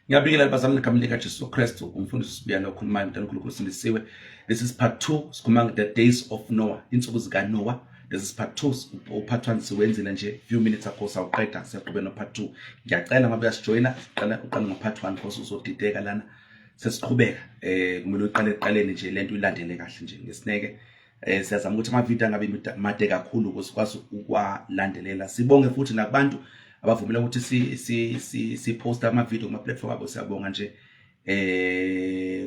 Ngiyabingelela bazalwane egameni likaJesu Kristu, umfundisi uSibiyane okhulumayo, mntana uNkulunkulu usindisiwe. This is part 2, sikhuluma nge the days of Noah, insuku zikaNoah. This is part 2, upart 1 siwenzile nje few minutes ago sawuqeda, siyaqhubeka no part 2. Ngiyacela ngoba uyasijoyina, siqala uqale ngo part 1 because uzodideka lana. Sesiqhubeka kumele uqale eqaleni nje lento uyilandele kahle nje ngesineke. Siyazama ukuthi ama-video angabe made kakhulu ukuze sikwazi ukwalandelela. Sibonge futhi nakubantu abavumela ukuthi si si si si post ama-video kuma-platform abo, siyabonga nje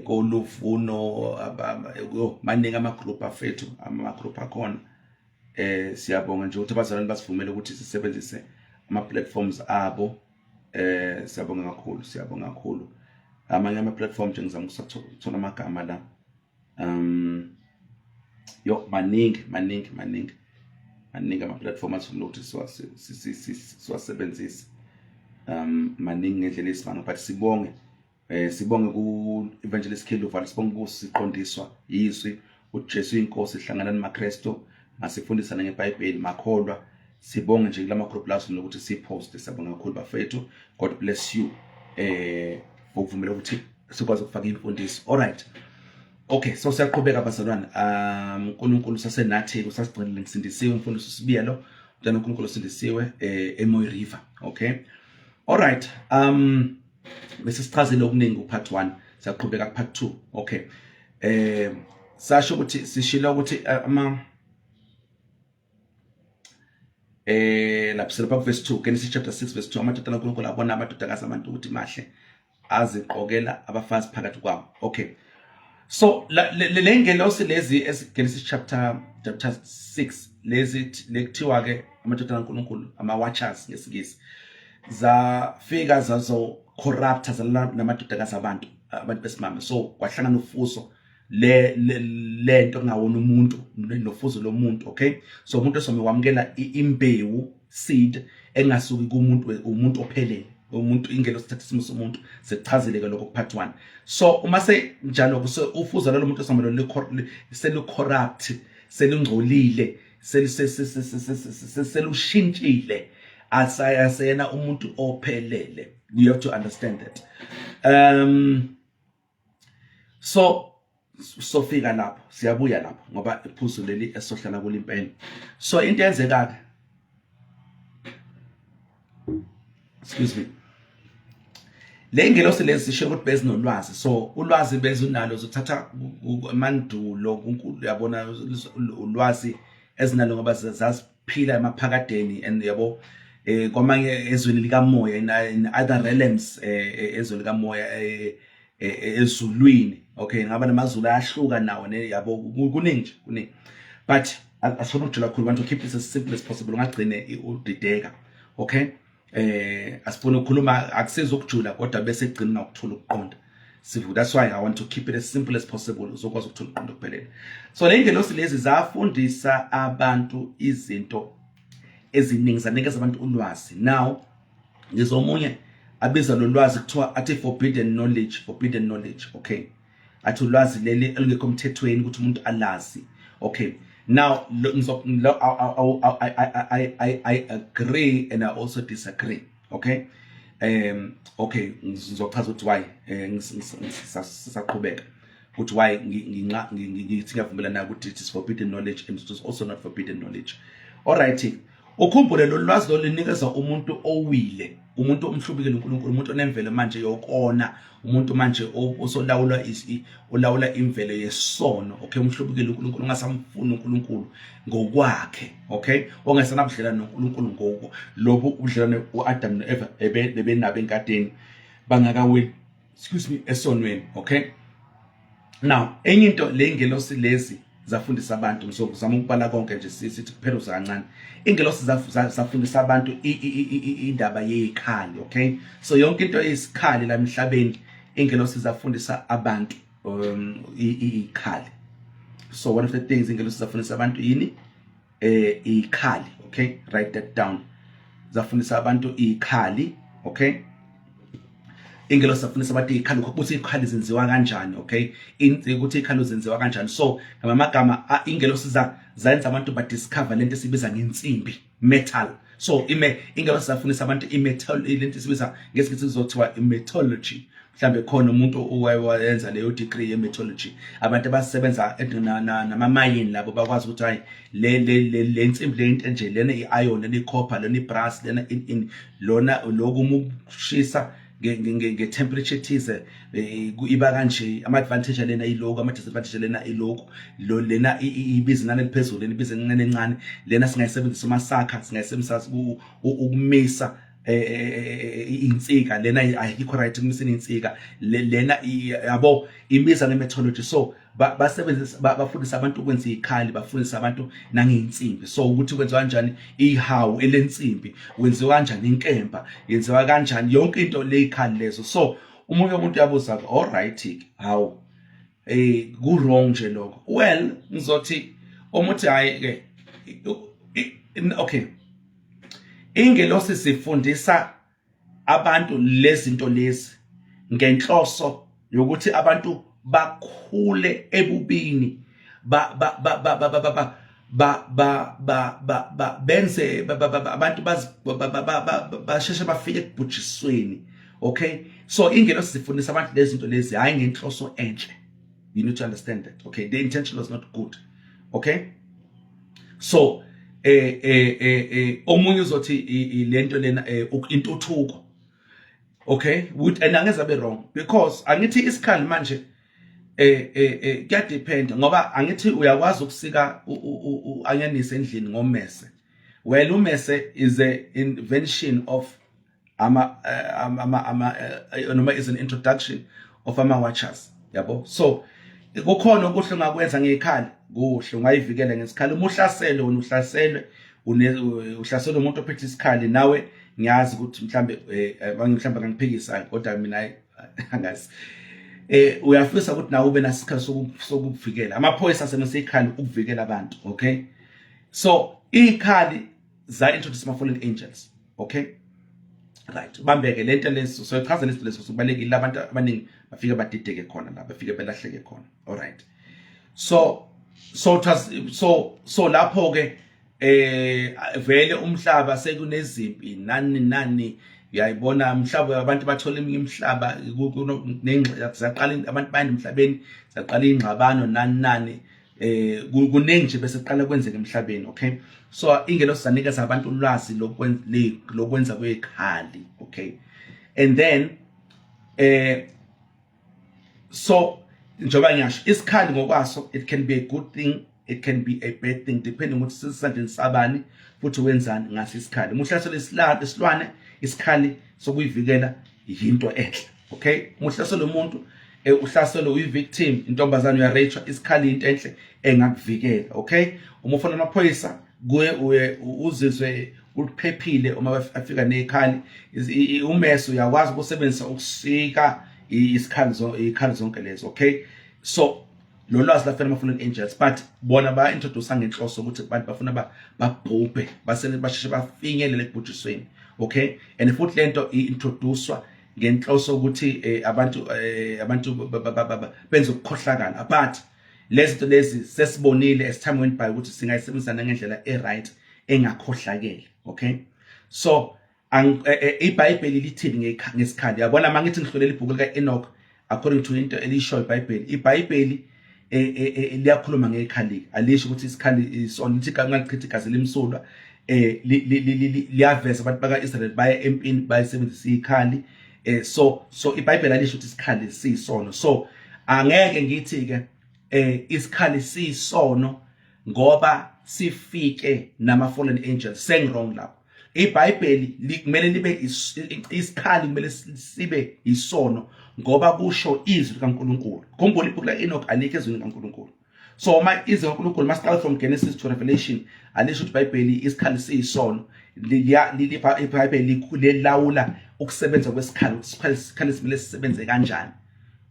koluvuno, maningi ama-group afethu, ama-group akhona. Siyabonga nje ukuthi abazalwane basivumele ukuthi sisebenzise ama-platforms abo. Siyabonga kakhulu, siyabonga kakhulu. Amanye ama-platform nje ngizama ukuthola amagama la. Yo, maningi maningi maningi maningi ama-platform asifuna ukuthi siwasebenzise, maningi ngendlela eyisimanga, but sibonge, sibonge ku Evangelist Khiluvalo, sibonge kusiqondiswa yizwi uJesu inkosi, hlangana namaKristu, masifundisane ngeBhayibheli, makholwa. Sibonge nje kulama group la sinokuthi sipost. Siyabonga kakhulu bafethu, God bless you ngokuvumela ukuthi sikwazi ukufaka imfundiso. All right, okay, so siyaqhubeka bazalwane. uNkulunkulu sasenathi, usasigcinile. Ngisindisiwe, umfundisi uSibiyelo, umntana uNkulunkulu osindisiwe eMoy River. Okay, all right, bese sichazile okuningi ku-part 1, siyaqhubeka ku-part 2. Okay, sasho ukuthi sishilo ukuthi ama lapho silapha verse 2, Genesis chapter 6 verse 2. Amadoda kaNkulunkulu abona amadodakazi abantu ukuthi mahle, aziqokela abafazi phakathi kwawo. Okay, so le ngelosi lezi, Genesis chapter 6, lezi lekuthiwa ke amadoda kaNkulunkulu, ama watchers ngesiNgisi, zafika zazo corrupt namadodakazi abantu besimame. So kwahlangana ufuso le lento kungawona umuntu nofuzo lomuntu. Okay, so umuntu osome wamukela imbewu, seed engasuki kumuntu, umuntu ophelele, umuntu ingelo sithatha isimo somuntu. Sekuchazile ke lokho part 1. So uma senjalo, so ufuzo lalo muntu osome lo selu corrupt, selungcolile, selushintshile, asayasena umuntu ophelele. You have to understand that. So sofika lapho, siyabuya lapho ngoba iphuzu leli esohlala kulimpela. So into eyenzeka ke, excuse me, le ngelosi lezi sisho ukuthi bezinolwazi. So ulwazi bezunalo zothatha emandulo kuNkulunkulu, yabona, ulwazi ezinalo ngoba zaziphila emaphakadeni and yabo kwamanye ezweni likamoya, in other realms, ezweni likamoya, ezulwini. Okay, ngaba namazulu ayahluka nawo ne, yabo, kuningi nje, kuningi, but asifuna ukujula kakhulu. Want to keep this as simple as possible, ungagcine udideka. Okay, asifuna ukukhuluma, akusizi ukujula kodwa bese egcina ukuthola ukuqonda sivu. That's why I want to keep it as simple as possible, uzokwazi ukuthola ukuqonda okuphelele. So le ngelosi lezi zafundisa abantu izinto eziningi, zanikeza abantu ulwazi. Now ngizomunye abiza lo lwazi kuthiwa athi forbidden knowledge, forbidden knowledge. Okay, athi ulwazi leli elingekho emthethweni ukuthi umuntu alazi. Okay, now I agree and I also disagree. Okay, okay, ngizochaza ukuthi why sisaqhubeka, ukuthi why ngithi ngiyavumelana ukuthi it is forbidden knowledge and it is also not forbidden knowledge. All right, ukhumbule lo lwazi lo linikeza umuntu owile, umuntu omhlubukile uNkulunkulu, umuntu onemvelo manje yokona, umuntu manje osolawula, olawula imvelo yesono. Okay, umhlubukile uNkulunkulu, ungasamfuni uNkulunkulu ngokwakhe. Okay, ongesanabudlelwane noNkulunkulu ngoko lobu ubudlelwane uAdam noEva bebenabo engadeni bangakaweli, excuse me, esonweni. Okay, now enye into, le ngelosi lezi zafundisa abantu, ngizokuzama ukubala konke nje, sithi kuphela uza kancane. Ingelosi zafundisa abantu indaba yezikhali. Okay, so yonke into eyisikhali la emhlabeni, ingelosi zafundisa abantu ikhali. So one of the things ingelosi zafundisa abantu yini? Ikhali. Okay, write that down. Zafundisa abantu ikhali. Okay, ingelosi zafundisa abantu ikhali, ukuthi ikhali zenziwa kanjani. Okay, ukuthi ikhali zenziwa kanjani. So ngamagama, ingelosi zayenza abantu ba discover lento esibiza ngensimbi. Metal. So ime ingelosi zafundisa abantu i-metal, lento isibiza ngesikhathi kuzothiwa i-metallurgy. Mhlambe khona umuntu owayenza leyo degree ye-metallurgy, abantu abasebenza namamayini labo bakwazi ukuthi hayi, le nsimbi le into enje lena, i-iron lena, i-copper lena, i-brass lena, in lona lokhu uma ukushisa nge-temperature ethize iba kanje, ama-advantage lena iloku, ama-disadvantage lena iloku, lo lena ibiza inani eliphezulu, lena ibiza inani encane, lena singayisebenzisa umasakha, singayisebenzisa ukumisa insika, lena ayikho right ukumiseni insika lena, yabo, ibiza nge-metallurgy. So basebenzisa, bafundisa abantu ukwenza izikhali, bafundisa abantu nangeyinsimbi, so ukuthi kwenziwa kanjani ihawu elensimbi, kwenziwa kanjani inkemba, yenziwa kanjani yonke into leyikhali lezo. So umunye umuntu uyabuza, all right, hawu, ku wrong nje lokho? Well, ngizothi omuthi hayi ke, okay, ingelosi sifundisa abantu lezinto lezi ngenhloso yokuthi abantu bakhule ebubini, ba ba ba ba ba ba ba ba ba ba ba ba benze abantu basheshe bafike ekubhujisweni, okay? So ingelosi zifundisa abantu lezi zinto lezi hayi ngenhloso enhle. You need to understand that, okay? The intention was not good, okay? So omunye uzothi lento lena intuthuko, okay, would and angeze abe wrong because angithi isikhali manje kuyadepend, ngoba angithi uyakwazi ukusika u-anyanisi endlini ngomese. Well, umese is a invention of ama noma is an introduction of ama watchers, yabo. So kukhona okuhle ongakwenza ngekhali, kuhle ungayivikela ngesikhali uma uhlaselwe wena, uhlaselwe uhlaselwe umuntu ophethe isikhali nawe. Ngiyazi ukuthi mhlambe abanye mhlambe angiphikisayo, kodwa mina angazi, uyafisa ukuthi nawe ube nasikhali sokuvikela. Amaphoyisa asebenzisa ikhali ukuvikela abantu, okay? So ikhali za introduce ama fallen angels, okay? Right, bambeke lento leso. So ichaza leso leso kubalekile, abantu abaningi bafike badideke khona la, bafike belahleke khona. All right, so it was so lapho ke vele umhlaba sekunezimpi nani nani, uyayibona umhlaba, abantu bathola eminye imihlaba, zaqala abantu bayanda emhlabeni, zaqala ingxabano nani nani, kuningi nje bese kuqala kwenzeka emhlabeni, okay? So ingelosi zanikeza abantu ulwazi lokwenza kwekhali, okay? And then so njengoba ngiyasho, isikhali ngokwaso, it can be a good thing, it can be a bad thing, depending ukuthi sisandleni sabani futhi wenzani ngaso isikhali. Uma uhlasela isilwane, isikhali sokuyivikela yinto enhle, okay? Uma uhlasela umuntu, uhlaselwe, uyi-victim, intombazane, uyarachwa, isikhali into enhle engakuvikela, okay? Uma ufuna amaphoyisa kuye, uye uzizwe uphephile uma afika nezikhali. Umese uyakwazi ukusebenzisa ukusika isikhali, izikhali zonke lezo, okay? So lo lwazi lafela ama-fallen angels, but bona ba-introduce ngenhloso ukuthi abantu bafuna babhubhe, basele basheshe bafinyelele ekubhujisweni, okay? And futhi lento i-introducewa ngenhloso ukuthi abantu benze ukukhohlakala, but lezi zinto lezi sesibonile as time went by ukuthi singayisebenzisa ngendlela e-right engakhohlakele, okay? So iBhayibheli lithini ngesikhali? Yabona, mangithi ngihlolela ibhuku lika Enoch according to into elisho iBhayibheli, iBhayibheli liyakhuluma ngekhali, alisho ukuthi isikhali isona, lithi kangachitha igazi limsulwa. Liyaveza abantu baka-Israel baye empini bayisebenzisa ikhali. So iBhayibheli alisho ukuthi isikhali siyisono. So angeke ngithi ke isikhali siyisono ngoba sifike nama fallen angels, sengi-wrong lapho. IBhayibheli kumele libe isikhali, kumele sibe isono ngoba kusho izwi likaNkuluNkulu. Khumbula, ibhuku la-Enoch alikho ezwini likaNkuluNkulu. So uma izwi likaNkuluNkulu, masiqala from Genesis to Revelation, alisho ukuthi iBhayibheli isikhali siyisono. IBhayibheli lilawula ukusebenza kwesikhali, ukuthi isikhali simele sisebenze kanjani.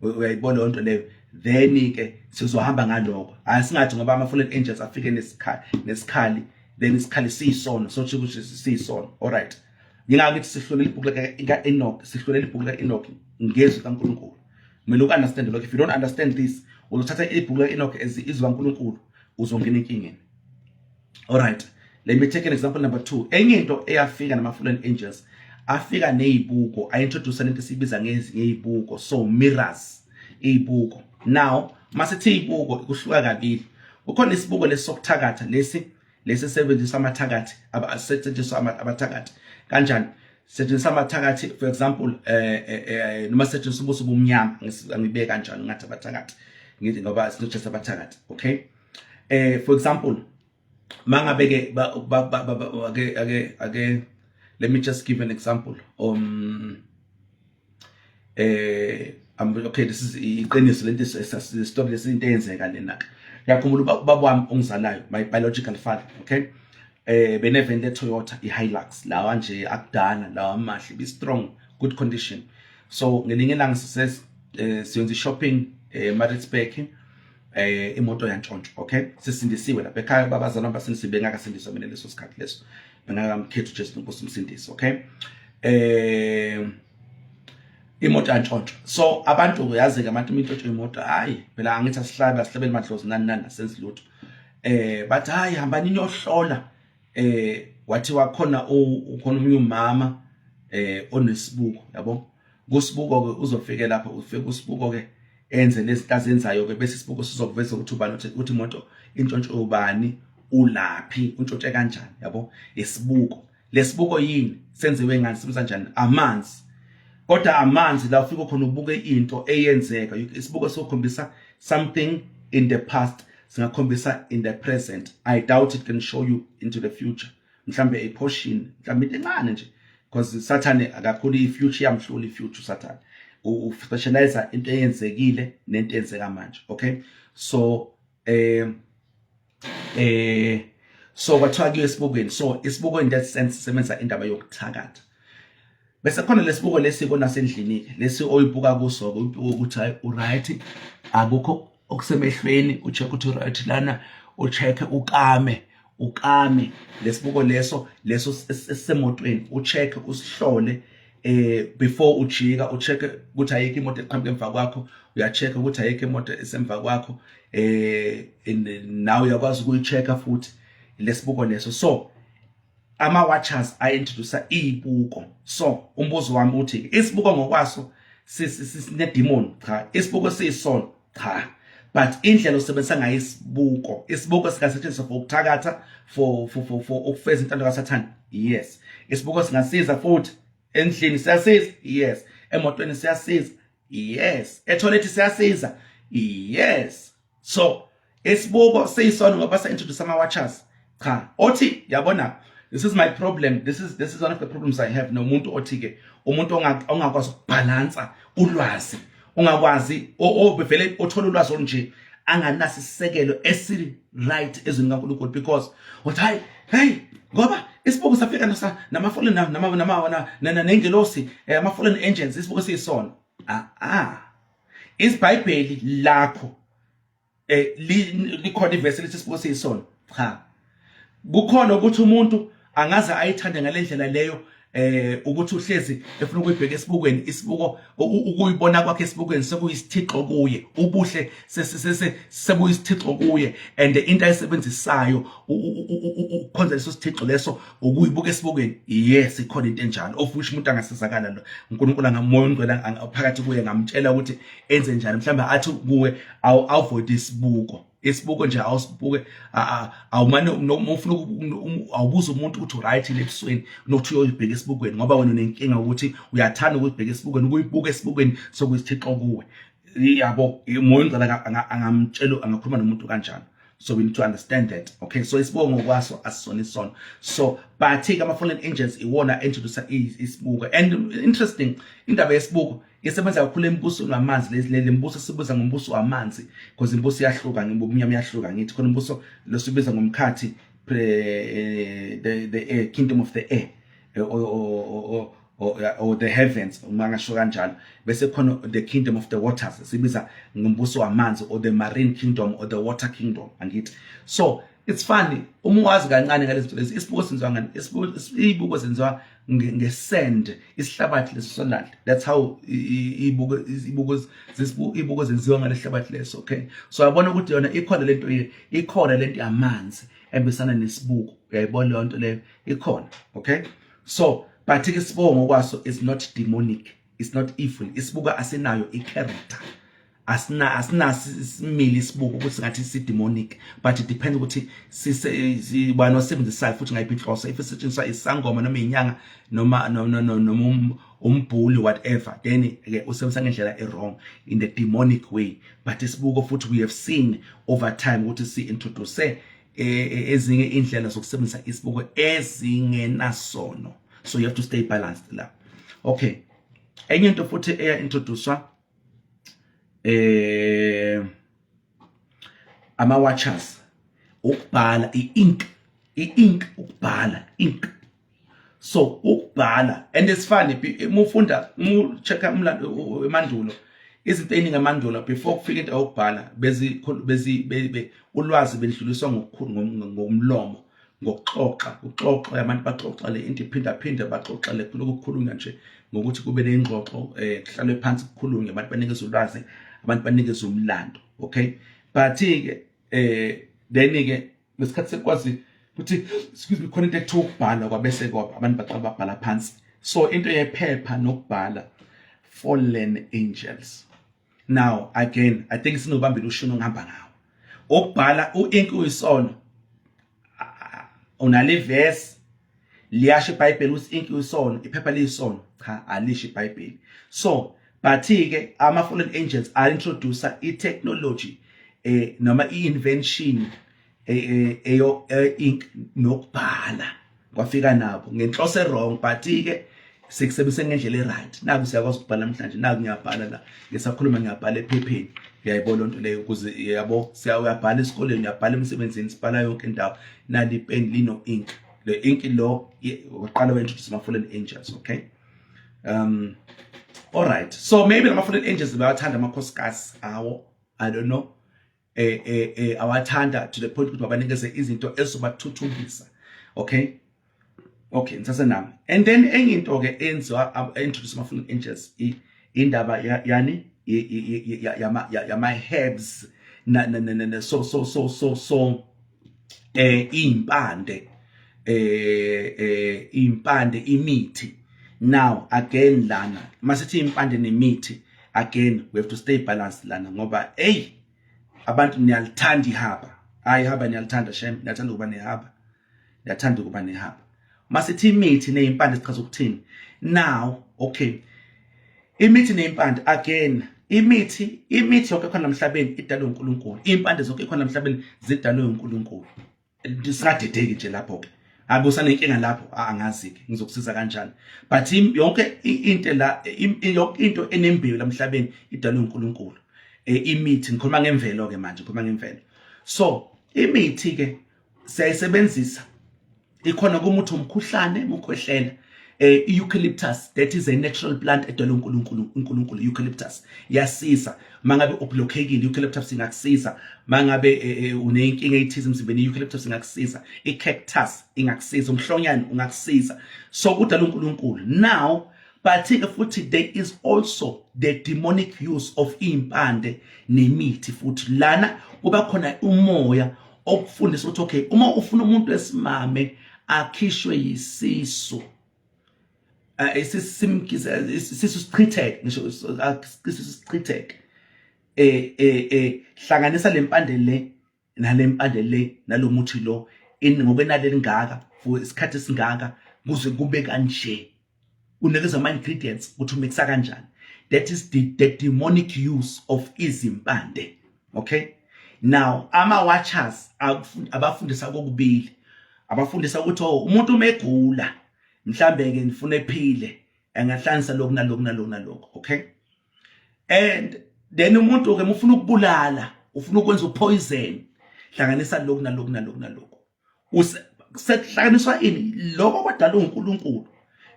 Uyayibona leyo nto leyo? Then ke sizohamba ngalokho. Asingathi ngoba ama fallen angels afike nesikhali, then isikhali siyisono, so ukuthi siyisono. Alright, ngingakithi sihlolela ibhuku lika-Enoch, sihlolela ibhuku lika-Enoch ngezwi kaNkulunkulu. Kumele uku-understand lokho. If you don't understand this, uzothatha ibhuku lika-Enoch as izwi kaNkulunkulu, uzongena enkingeni. Alright, Let me take an example number 2. Enye into eyafika nama fallen angels, afika nezibuko, ayintroduce lento esibiza ngezibuko, so mirrors, izibuko. Now masithi izibuko kuhluka kabili. Kukhona isibuko lesi sokuthakatha, lesi sebenzisa amathakathi, abasetshenziswa abathakathi. Kanjani setshenziswa amathakathi? For example, noma setshenziswa ubuso bomnyama, ngibeke kanjani, ngathi abathakathi, ngithi ngoba sinochesa abathakathi, okay? For example, mangabe ke ake let me just give an example. Okay, this is iqiniso lento, story lesi, into eyenzeka lena. Ngiyakhumbula ubaba wami ongizalayo, my biological father, okay, beneveni le Toyota iHilux, lawa nje akudala lawa amahle, be strong, good condition. So ngelinye ilanga sise siyenza shopping eMaritzburg, imoto yantshontshwa. Okay, sisindisiwe lapha ekhaya, babazalwa basindisiwe, bengakasindiswa mina leso sikhathi leso, bengakamkhethi uJesu Nkosi umsindisi, okay? Imoto yantshontshwa. So abantu, uyazi ke, abantu into imoto, hayi phela angithi asihlabe, asihlabele madlozi, nani nani, asenzi lutho. Bathi, "Hayi, hambani niyohlola." Wathi wakhona ukhona umunye umama onesibuko, yabo. Kusibuko ke uzofike lapho, ufike kusibuko ke, enze lezi zinto azenzayo ke, bese isibuko sizokuveza ukuthi ubani uthi imoto intshontsho ubani, ulaphi, untshontshe kanjani, yabo. Isibuko lesibuko yini? Senziwe ngani? Sibuza kanjani? Amanzi. Kodwa amanzi la ufika khona ubuke into eyenzeka. Isibuko sokhombisa something in the past, singakhombisa in the present. I doubt it can show you into the future, mhlambe a portion, mhlambe into encane nje, because Sathane akakhulu, i-future yamhlula i-future. Sathane u-specialize into eyenzekile nento eyenzeka manje, okay? So kwathiwa kuyo esibukweni. So isibuko in that sense sebenza indaba yokuthakatha. Bese khona lesibuko lesiko nasendlini ke, lesi oyibuka kuso, uyibuka ukuthi hayi, uright, akukho okusemehlweni, ucheck ukuthi right lana, ucheck, ukame lesibuko leso esisemotweni, ucheck, usihlole before ujika, ucheck ukuthi ayikho imoto eqhamuka emva kwakho, uyacheck ukuthi ayikho imoto esemva kwakho, nawe uyakwazi ukuyichecka futhi lesibuko leso. So ama watchers ayintroduce izibuko. So umbuzo wami uthi, isibuko ngokwaso sine demon? Cha. Isibuko siyisono? Cha. But indlela osebenzisa ngayo isibuko, isibuko singasetshenziswa for ukuthakatha, for ukufeza intando kaSathane, yes. Isibuko singasiza futhi endlini, siyasiza, yes. Emotweni siyasiza, yes. Etoilet siyasiza, yes. So isibuko siyisono ngoba sa-introduce ama-watchers? Cha. Othi yabona, this is my problem, this is one of the problems I have nomuntu othi ke umuntu ongakwazi ukubhalansa ulwazi, ungakwazi obevele othola ulwazi olunje anganasi isisekelo esiri right ezweni kaNkulunkulu, because uthi, "Hayi, hey, ngoba isibuko safika nama fallen, nama nengelosi, ama fallen angels, isibuko siyisono." Ah ah, isibhayibheli lakho likhona ivesi lithi isibuko siyisono? Cha. Kukhona ukuthi umuntu angaze ayithande ngalendlela leyo, ukuthi uhlezi efuna ukuyibheka esibukweni, isibuko, ukuyibona kwakhe esibukweni sekuyisithixo kuye, ubuhle sebuyisithixo kuye, and into ayisebenzisayo ukukhonza leso sithixo leso ukuyibuka esibukweni. Yes, ikhona into enjalo, of which umuntu angasizakala lo, uNkulunkulu angamoya ongcwele phakathi kuye ngamtshela ukuthi enze njani. Mhlawumbe athi kuwe, avoid isibuko, isibuko nje awusibuke, awumane noma ufuna awubuza umuntu ukuthi right lebusweni, nokuthi uyoyibheka esibukweni, ngoba wena unenkinga ukuthi uyathanda ukuyibheka esibukweni, ukuyibuka esibukweni sokuyisithixo kuwe, yabo. Umoya ongcwele angamtshela, angakhuluma nomuntu kanjalo. So we need to understand that, okay? So isibuko ngokwaso asisona isono. So but ke ama fallen angels iwona introduce isibuko. And interesting, indaba yesibuko isebenza kakhulu embusweni wamanzi, lezi le mbuso sibuza ngombuso wamanzi, because imbuso iyahluka, ngibumnyama iyahluka. Ngithi khona umbuso losibiza ngomkhathi, the air, kingdom of the air, or the heavens, uma ngasho kanjalo. Bese khona the kingdom of the waters, sibiza ngombuso wamanzi, or the marine kingdom or the water kingdom, angithi? So it's funny uma wazi kancane ngalezi zinto lezi. Isibuko senziwa ngani? Isibuko senziwa ngesand, isihlabathi leso solwandle. That's how ibuko zenziwa ngalesihlabathi leso, okay? So yabona ukuthi yona ikhona lento, ikhona lento yamanzi. Ehambisana nesibuko. Uyayibona leyo nto leyo ikhona, okay? So but ke isibuko ngokwaso is not demonic, it's not evil. Isibuko asinayo i-character, asina isimili isibuko ukuthi ngathi si demonic, but it depends ukuthi sibani osebenzisayo futhi ngayiphi inhloso. If isetshenziswa isangoma noma inyanga noma no no no noma umbhuli, whatever, then ke usebenzisa ngendlela e wrong, in the demonic way. But isibuko futhi, we have seen over time ukuthi si introduce ezinye indlela zokusebenzisa isibuko ezingenasono, so you have to stay balanced la, okay? Enye into futhi eya introducewa ama watchers, ukubhala, i-ink, i-ink, ukubhala, ink. So ukubhala, and it's funny, uma ufunda, uma checka umlando emandulo, izinto eziningi emandulo before kufika into yokubhala, bezi ulwazi belidluliswa ngokukhulu ngomlomo, ngokuxoxa, uxoxo, abantu baxoxa le into iphinda phinda, baxoxa le kulokhu kukhulunywa nje ngokuthi kube nengxoxo, kuhlalwe phansi kukhulunywe, abantu banikeze ulwazi, abantu banikeze umlando, okay? But ke then ke ngesikhathi sekwazi ukuthi, excuse me, khona into ekuthiwa ukubhala, kwabese kwaba abantu baqala babhala phansi. So into yephepha nokubhala, fallen angels. Now again, I think sinobambile ushuni ongihamba ngawo. Ukubhala, u-ink uyisono? Unale verse? Liyasho iBhayibheli ukuthi ink uyisono, iphepha liyisono? Cha, alisho iBhayibheli. So but ke ama fallen angels a introduce i-technology noma i-invention eyo ink nokubhala, kwafika nabo ngenhloso wrong, but ke sikusebenzise ngendlela e-right. Naku siyakwazi ukubhala namhlanje, naku ngiyabhala la, ngisakhuluma ngiyabhala ephepheni. Uyayibona lonto leyo? Ukuze yabo siya, uyabhala esikoleni, uyabhala emsebenzini, sibhala yonke indawo. Nali pen lino ink, le ink lo waqala wa-introduce ama-fallen angels, okay? All right, so maybe lama fallen angels bayathanda amakhosikazi awo, I don't know, awathanda to the point ukuthi babanikeze izinto ezizobathuthukisa, okay? Okay, ngithathe nami. And then enye into ke enziwa, introduce ama fallen angels, indaba yani yama herbs na na na so impande, impande, imithi. Now again lana masithi impande nemithi, again we have to stay balanced lana, ngoba hey, abantu niyalithanda ihaba. Hayi, ihaba niyalithanda shem, niyathanda ukuba nehaba, niyathanda ukuba nehaba. Masithi imithi nezimpande, sichaza ukuthini now? Okay, imithi nezimpande, again, imithi yonke khona emhlabeni idalwe uNkulunkulu, impande zonke khona emhlabeni zidalwe uNkulunkulu. Singadedeki nje lapho ke, akusanenkinga lapho, angazi ke ngizokusiza kanjani, but yonke into la, yonke into enembewu lamhlabeni idalwe uNkulunkulu. Imithi, ngikhuluma ngemvelo ke manje, ngikhuluma ngemvelo. So imithi ke siyayisebenzisa, ikhona kumuthi omkhuhlane mukhwehlela, eucalyptus, that is a natural plant edalwe uNkulunkulu. uNkulunkulu, eucalyptus yasiza mangabe ublockekile, eucalyptus ingakusiza. Mangabe unenkinga ethize emzimbeni, eucalyptus ingakusiza, i-cactus ingakusiza, umhlonyane ungakusiza. So kudala uNkulunkulu. Now but ke futhi there is also the demonic use of impande nemithi futhi. Lana kuba khona umoya okufundisa ukuthi okay, uma ufuna umuntu wesimame akhishwe yisisu, isisu sichitheke, ngisho isisu sichitheke, hlanganisa lempande le nalempande le nalomuthi lo in ngokwenali elingaka for isikhathi esingaka, kuze kube kanje. Unikeza ama ingredients ukuthi umixa kanjani. That is the demonic use of izimpande, okay? Now ama watchers abafundisa kokubili, abafundisa ukuthi oh, umuntu uma egula mhlambe ke ngifuna ephile, engahlanganisa lokhu naloku naloku naloku, okay? And then umuntu ke ufuna ukubulala, ufuna ukwenza upoison, hlanganisa lokhu naloku naloku naloku. Sekuhlanganiswa ini lokho kwadalwa uNkulunkulu.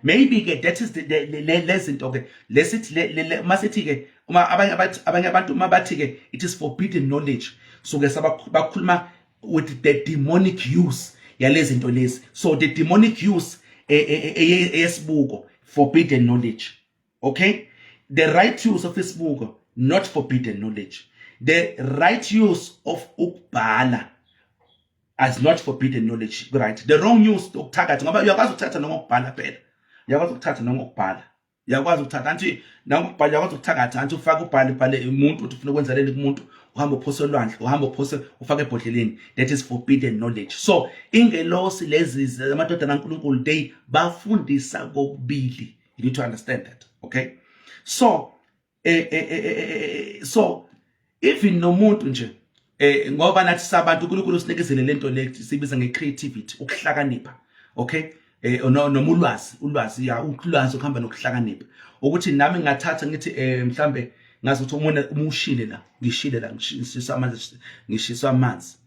Maybe ke that is the lezinto ke lesithi masithi ke uma abanye abathi, abanye abantu uma bathi ke it is forbidden knowledge, so ke sabakhuluma with the demonic use yalezi zinto lezi. So the demonic use eyesibuko, forbidden knowledge, okay? The right use of isibuko, not forbidden knowledge. The right use of ukubhala. As not forbidden knowledge, right? The wrong news, ukuthakatha, ngoba uyakwazi ukuthatha nongokubhala phela, uyakwazi ukuthatha nongokubhala, uyakwazi ukuthatha anti nangokubhala, uyakwazi ukuthakatha anti ufake ubhale, ubhale umuntu uthi ufuna ukwenzeleni kumuntu, uhamba uphose olwandle, uhamba uphose, ufake ebhodleleni. That is forbidden knowledge. So ingelosi lezi, amadodana kaNkulunkulu, they bafundisa kokubili. You need to understand that, okay? So so even nomuntu nje, ngoba nathi sabantu uNkulunkulu usinikezele lento le sibiza ngecreativity, ukuhlakanipha, okay? Noma ulwazi, ulwazi ya, ulwazi ukuhamba nokuhlakanipha, ukuthi nami ngingathatha ngithi mhlambe ngazi ukuthi umona umushile la, ngishile la, ngishiswa amanzi, ngishiswa amanzi.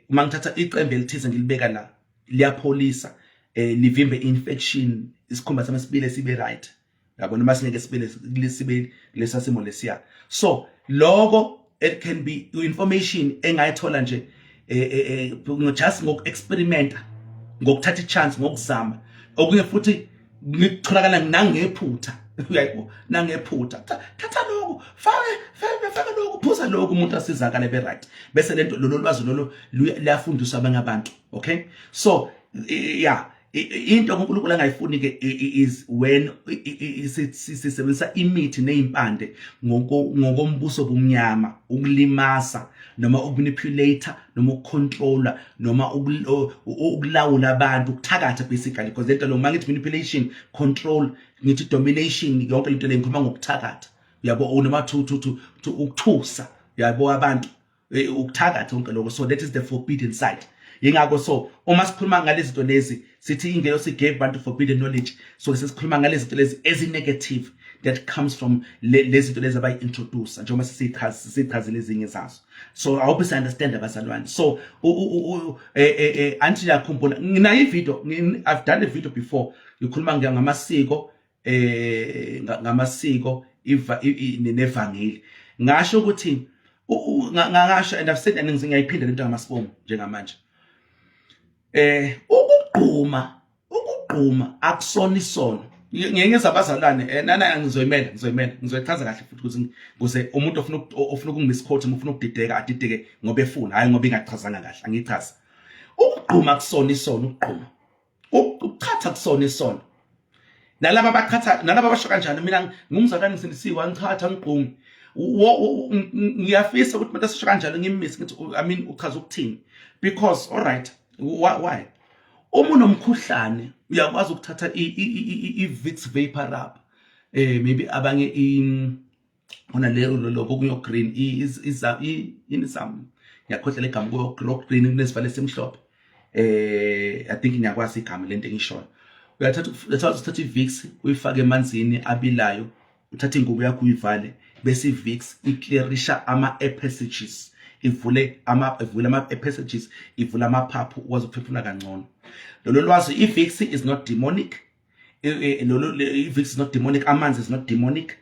Uma ngithatha icembe elithize ngilibeka la, liyapholisa, livimbe infection, isikhumba sami sibile sibe right, yabona, uma singeke sibile sibe lesa simo lesiya. So lokho, it can be information engayithola nje just ngoku-experimenta, ngokuthatha i-chance, ngokuzama. Okunye futhi ngikutholakala nangephutha, uyayibo, nangephutha, thatha lokhu, fake fake fake lokhu, phuza lokhu, umuntu asizakale be right, bese lento, lolo lwazi lolo luyafundiswa abanye abantu, okay? So yeah, into uNkulunkulu angayifuni ke is when sisebenzisa imithi nezimpande ngokombuso bomnyama ukulimaza noma ukumanipulate noma ukucontrola noma ukulawula abantu, ukuthakatha basically, because lento lo, mangithi manipulation, control, ngithi domination, yonke lento le ngikhuluma ngokuthakatha, uyabo, noma to ukuthusa, uyabo, abantu, ukuthakatha konke lokho. So that is the forbidden side. Yingakho, so uma sikhuluma ngalezi zinto lezi, sithi ingelosi gave bantu forbidden knowledge, so sesikhuluma ngalezi zinto lezi ezi negative that comes from lezi zinto lezi abayi-introduce, njengoba sesiyichazile ezinye zazo. So I hope you understand, abazalwane. So anti ngiyakhumbula nginayo ivideo, I've done a video before ngikhuluma ngamasiko, ngamasiko nevangeli. Ngasho ukuthi ngasho, and I've said and ngiyayiphinda lento ngamasibomu njengamanje, ukugquma, ukugquma akusona isono. Ngiyengeza abazalwane, nana ngizoyimela, ngizoyimela, ngizoyichaza kahle futhi ukuthi kuze umuntu ofuna ukungimisquote, ufuna ukudideka, adideke ngoba efuna, hayi ngoba ingachazanga kahle. Angichaza, ukugquma kusona isono, ukugquma, ukuchatha kusona isono. Nalaba abachatha, nalaba abasho kanjani, mina ngumzalwane, ngisindisiwe, angichatha, ngigqumi. Ngiyafisa ukuthi umuntu asisho kanjalo ngimmise, ngithi, I mean, uchaza ukuthini? Because all right, why uma unomkhuhlane uyakwazi ukuthatha i-Vicks Vapor Rub, maybe abanye khona leyo lokho kuyo green, yini sam, ngiyakhohlwa legama, kuyo green kunesivalo esimhlophe. I think ngiyakwazi igama lento engishoyo. Uyathatha, uthatha i-Vicks, uyifake emanzini abilayo, uthatha ingubo yakho uyivale, bese i-Vicks iclearisha ama-air passages, ivule ama-air passages, ivule amaphaphu, ukwazi ukuphefumula kangcono. Lolo lwazi, i-Vicks is not demonic. Lolo i-Vicks is not demonic, amanzi is not demonic.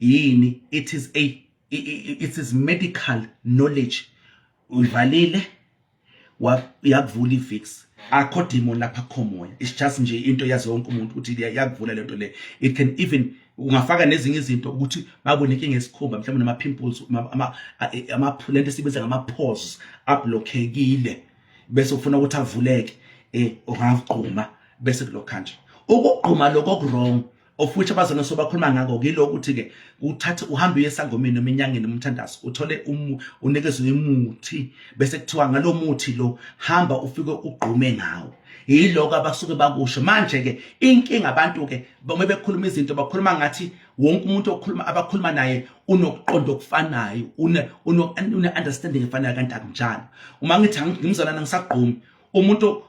Yini? It is medical knowledge. Uyivalile, yakuvula i-Vicks, akho demon lapha, akho moya, it's just nje into yazi wonke umuntu ukuthi yakuvula lento le. It can even, ungafaka nezinye izinto ukuthi makunenkinga esikhumba, mhlawumbe nama pimples, ama ama lento esibiza ngama pores ablockekile, bese ufuna ukuthi avuleke, ungagquma bese kulokho kanje. Ukugquma lokho oku-wrong, of which abazalwane sobakhuluma ngako, kilokhu ukuthi ke uthathe uhambe uye esangomeni noma enyangeni umthandazo, uthole unikezwe umuthi, bese kuthiwa ngalo muthi lo hamba ufike ugqume ngawo. Yiloko abasuke bakusho. Manje ke inkinga, abantu ke uma bekhuluma izinto, bakhuluma ngathi wonke umuntu okhuluma, abakhuluma naye, unokuqonda okufanayo, une understanding efanayo, kanti akunjalo. Uma ngithi ngimzalana ngisagqumi, umuntu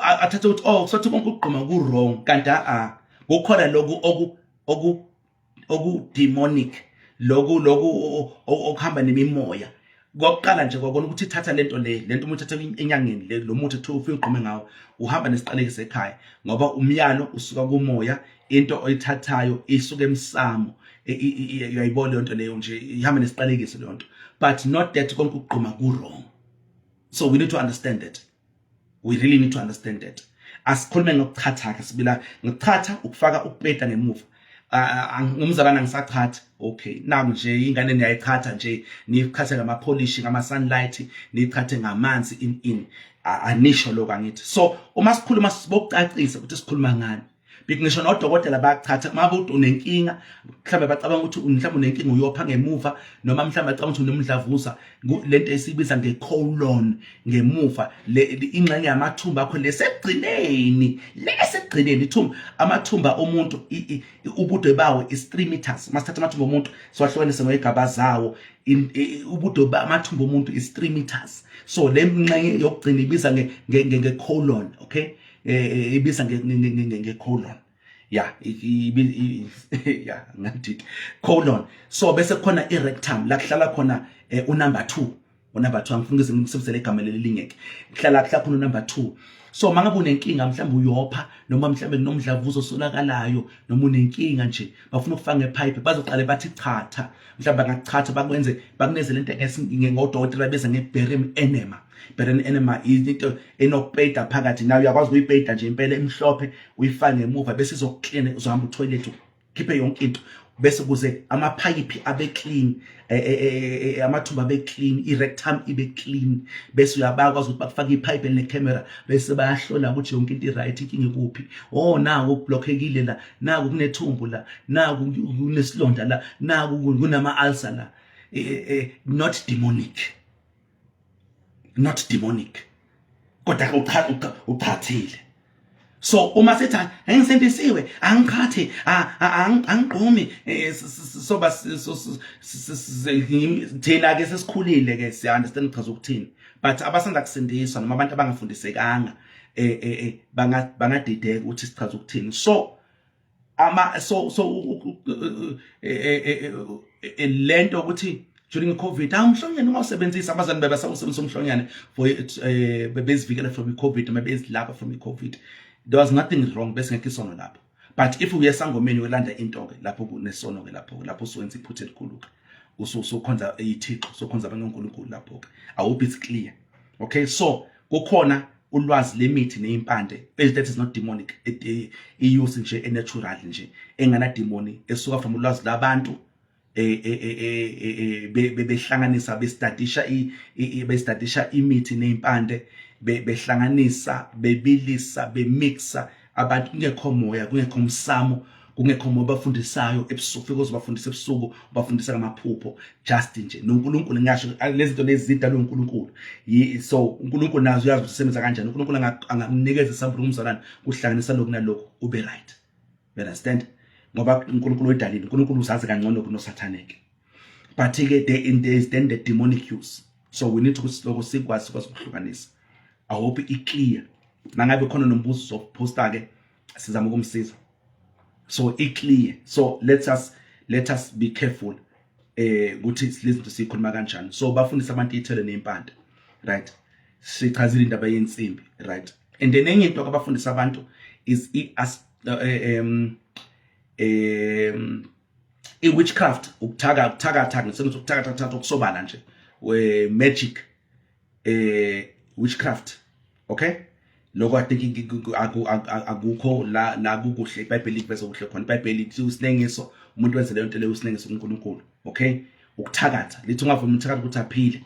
athathe ukuthi, oh, sothi konke ukugquma ku wrong, kanti a kukhona lokhu oku demonic, lokhu okuhamba nemimoya. Kwakuqala nje kwakona ukuthi ithatha lento le, lento umuntu uthatha enyangeni le, lo muthi ethi ufike ugqume ngawo, uhamba nesiqalekiso ekhaya, ngoba umyalo usuka kumoya, into oyithathayo isuka emsamo. Uyayibona leyo nto leyo nje, ihamba nesiqalekiso leyo nto, but not that konke ukugquma ku wrong. So we need to understand that, we really need to understand that. Asikhulume ngokuchatha ke, sibila ngokuchatha, ukufaka ukupeta ngemuva. Ngumzalwane, angisachatha, okay? Naku nje ingane niyayichatha nje, niyichathe ngamapolish, ngama sunlight, niyichathe ngamanzi, in Anisho lokho, angithi? So uma sikhuluma, sibokucacisa ukuthi sikhuluma ngani. Ngisho nodokotela bayachatha uma ukuthi unenkinga, mhlawumbe bacabanga ukuthi mhlawumbe unenkinga, uyopha ngemuva, noma mhlawumbe bacabanga ukuthi unomdlavuza, lento esiyibiza nge-colon ngemuva, le ingxenye yamathumba akho lesekugcineni, lesekugcineni ithumba, amathumba omuntu ubude bawo is 3 meters. Masithatha amathumba omuntu siwahlukanise ngezigaba zawo, ubude bamathumba omuntu is 3 meters. So le ngxenye yokugcina ibiza nge-colon, okay? Ibiza nge-colon, ya ya ngathi colon. So bese khona i-rectum, la kuhlala khona unumber 2. Unumber 2, angifuni ngize ngisebenzele igama leli lingeke, kuhlala khona unumber 2. So mangabe unenkinga, mhlawumbe uyopha, noma mhlawumbe kunomdlavuzo osolakalayo, noma unenkinga nje, bafuna ukufaka ngepipe, bazoqale bathi chatha. Mhlawumbe bangachatha, bakwenze, bakuneze lento ngodokotela beza nge-barium enema. Barium enema into enokupeyida phakathi nayo, uyakwazi ukuyipeyida nje impela, emhlophe, uyifake ngemuva, bese izokuclean. Uzohamba utoilet, khiphe yonke into, bese kuze amaphayiphi abe clean, amathumba abe clean, i-rectum ibe clean, bese uyabakwazi ukuthi bakufake ipipe eline-camera, bese bayahlola ukuthi yonke into i-right, inkinga ikuphi. Oh, naku kublockekile la, naku kunethumbu la, naku kunesilonda la, naku kunama-ulcer la. Not demonic, not demonic, kodwa uchathile. So uma sithi angisindisiwe, angiqhathi, angigqumi, soba thina ke sesikhulile ke, siya understand chaza ukuthini, but abasanda kusindiswa noma abantu abangafundisekanga bangadideka ukuthi sichaza ukuthini. So ama so so lento ukuthi during COVID, awumhlonyane ungawusebenzisa, abazali bebasawusebenzisa umhlonyane for bezivikela from i-COVID noma bezilapha from i-COVID. There was nothing wrong, bese ngekho isono lapho. But if uye esangomeni uyolanda into ke, lapho kunesono ke, lapho usuwenza iphutha elikhulu ke, usukhonza ithixo, usukhonza abanye onkulunkulu lapho ke. I hope it's clear. Okay, so kukhona ulwazi lemithi nezimpande that is not demonic, i-use nje e-natural nje engana demoni, esuka from ulwazi labantu behlanganisa, bestadisha imithi nezimpande, behlanganisa, bebilisa, bemixa abantu, kungekho moya, kungekho msamo, kungekho moya bafundisayo ebusuku. Fike uzobafundisa ebusuku, ubafundisa ngamaphupho just nje. NoNkulunkulu, ngisho lezi zinto lezi zidalwe uNkulunkulu. So uNkulunkulu nazo uyazi ukuthi usebenza kanjani. uNkulunkulu angakunikeza isambulo umzalwane, kuhlanganisa lokhu nalokhu, ube right. You understand? Ngoba uNkulunkulu oyidalile, uNkulunkulu uzazi kangcono kunoSathane ke. But ke there is then the demonic use, so we need ukuthi lokho sikwazi ukuhlukanisa. I hope i clear. Mangabe khona nombuzo, uzoposta ke, sizama ukumsiza. So i clear. So let us be careful ukuthi lezi zinto sikhuluma kanjani. So bafundisa abantu ithele nempande, right? Sichazile indaba yensimbi, right? And then enye into abafundisa abantu is i um um i-witchcraft, ukuthaka, ukuthakatha, ngisengithi ukuthakatha okusobala nje, we magic, witchcraft, okay? Lokho I think akukho la kukuhle, iBhayibheli liveza kuhle khona. IBhayibheli lithi usinengiso, umuntu wenze leyo nto leyo usinengiso kuNkulunkulu, okay? Ukuthakatha, lithi ungavumi umthakathi ukuthi aphile.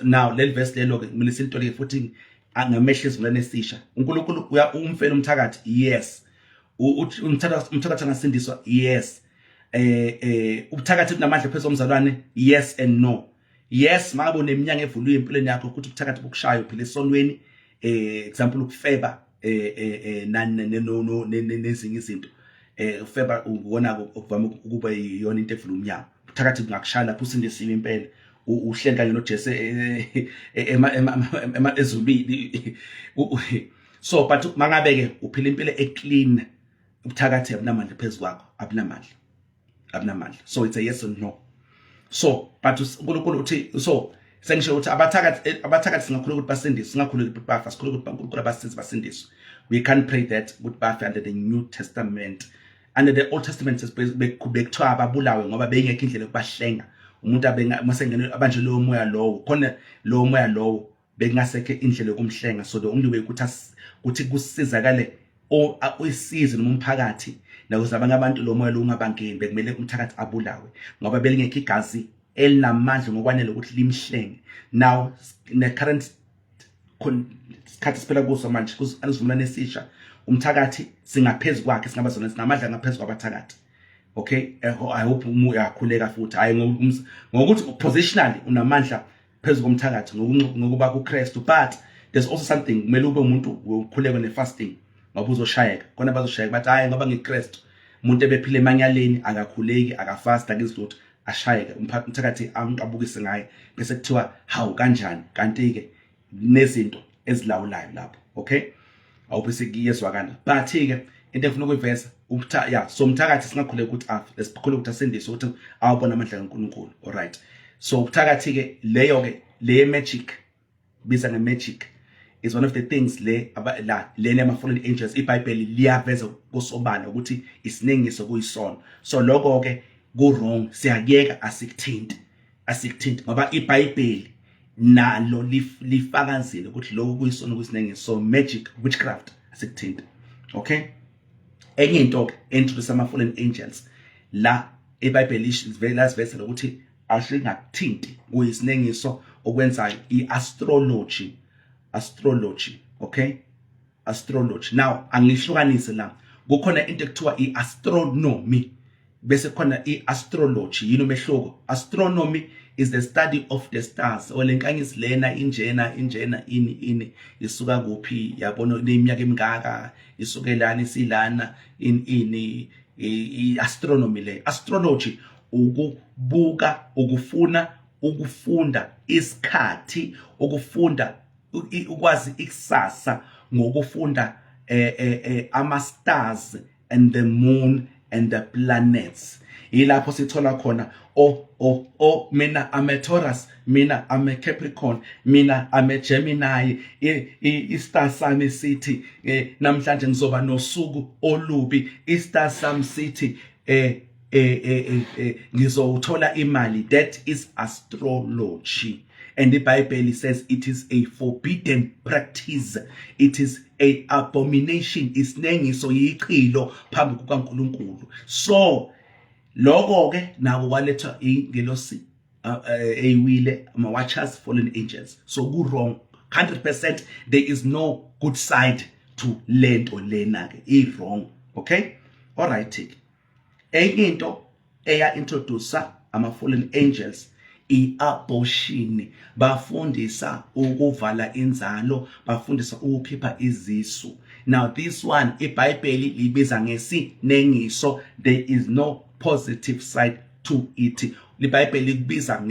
Now leli verse lelo ke kumele silitolike futhi ngamehlo esivumelwano esisha. UNkulunkulu umfela umthakathi? Yes. Umthakathi angasindiswa? Yes. Ubuthakathi bunamandla phezulu komzalwane? Yes and no. Yes, mangabe uneminyaka evuliwe empilweni yakho ukuthi ubuthakathi bukushaya, uphila esonweni, example ukufeba, nani nezinye izinto, ufeba ukubona okuvama ukuba iyona into evula umnyango, ubuthakathi bungakushaya lapho usindisiwe impela, uhleli kanye noJesu ezulwini. So but mangabe ke uphila impilo eclean, ubuthakathi abunamandla phezulu kwakho, abunamandla, abunamandla. So it's a yes or no. So but uNkulunkulu uthi, so sengisho ukuthi abathakathi singakhuleka ukuthi basindiswe, singakhuleka ukuthi bafa, sikhuleka ukuthi uNkulunkulu abasize basindiswe. We can't pray that ukuthi bafe under the New Testament. Under the Old Testament bekuthiwa ababulawe ngoba beyingekho indlela yokubahlenga. Umuntu abenga masengene abanje lowo moya lowo khona, lowo moya lowo bekungasekho indlela yokumhlenga. So the only way ukuthi ukuthi kusizakale oyisize noma umphakathi nakuze abanye abantu lo moya lo ungabangeni, bekumele umthakathi abulawe ngoba belingekho igazi elinamandla ngokwanele ukuthi limhlenge. Now the current Isikhathi siphela kuso manje, kusivumelwano esisha. Umthakathi singaphezulu kwakhe, singaba zona, sinamandla ngaphezulu kwabathakathi, okay? I hope uma uyakhuleka futhi, hayi ngokuthi positionally unamandla phezu komthakathi ngokuba kuKristu, but there's also something, kumele ube umuntu wokukhuleka ne-fasting, ngoba uzoshayeka khona, bazoshayeka bathi, "Hayi, ngoba ngiKristu." Umuntu ebephila emanyaleni, akakhuleki, akafast, akenzi lutho, ashayeke, umthakathi angabukise ngaye, bese kuthiwa, "Hawu, kanjani?" Kanti-ke nezinto ezilawulayo lapho, okay? Awuphi sekuyezwakala, but-ke into engifuna ukuyiveza ya, so umthakathi singakhuleka ukuthi afe, lesikhuleka ukuthi asindiswe, ukuthi awubona amandla kaNkulunkulu, alright? So ubuthakathi-ke leyo-ke, le magic, biza nge-magic, is one of the things le la lena ama-fallen angels. IBhayibheli liyaveza kusobala ukuthi isinengiso, kuyisono. So lokho-ke ku-wrong, siyakuyeka, asikuthinti, asikuthinti, ngoba iBhayibheli nalo lifakazile ukuthi lokhu kuyisono, kuyisinengiso. So magic, witchcraft, asikuthinti, okay? Enye into ke introduce ama fallen angels la, iBhayibheli lasiveza ukuthi asingakuthinti, kuyisinengiso okwenzayo, i-astrology, astrology, okay? Astrology, now angihlukanise la, kukhona into ekuthiwa i-astronomy, bese khona i-astrology. Yini umehluko? Astronomy is the study of the stars, o lenkanyezi lena injena injena, ini ini, isuka kuphi, yabona, neminyaka emingaka, isukelana, isilana, ini ini, i-astronomy le. Astrology ukubuka, ukufuna ukufunda isikhathi, ukufunda ukwazi ikusasa ngokufunda ama stars and the moon and the planets. Yilapho sithola khona, Oh, mina I'm a Taurus, mina I'm a Capricorn, mina I'm a Gemini, i-star sami sithi namhlanje ngizoba nosuku olubi, i-star sami sithi ngizowuthola imali." That is astrology, and the Bible says it is a forbidden practice, it is a abomination, isinengiso, yichilo phambi kukaNkuluNkulu. So lokho ke nako kwalethwa ingelosi eyiwile, ama watchers, fallen angels. So ku wrong 100%. There is no good side to lento lena ke, i wrong, okay? All right, enye into eya introduce ama fallen angels, i-abortion. Bafundisa ukuvala inzalo, bafundisa ukukhipha izisu. Now this one iBhayibheli libiza ngesinengiso. There is no positive side to it. IBhayibheli likubiza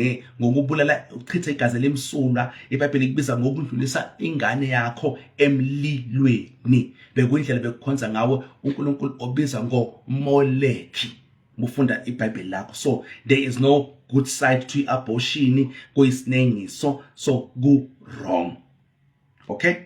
ngokubulala, uchitha igazi lemsulwa. IBhayibheli likubiza ngokudlulisa ingane yakho emlilweni. Bekuyindlela bekukhonza ngawo uNkulunkulu obiza ngoMoleki, ufunda iBhayibheli lakho. So there is no good side to abortion, kuyisinengiso, so ku wrong, okay?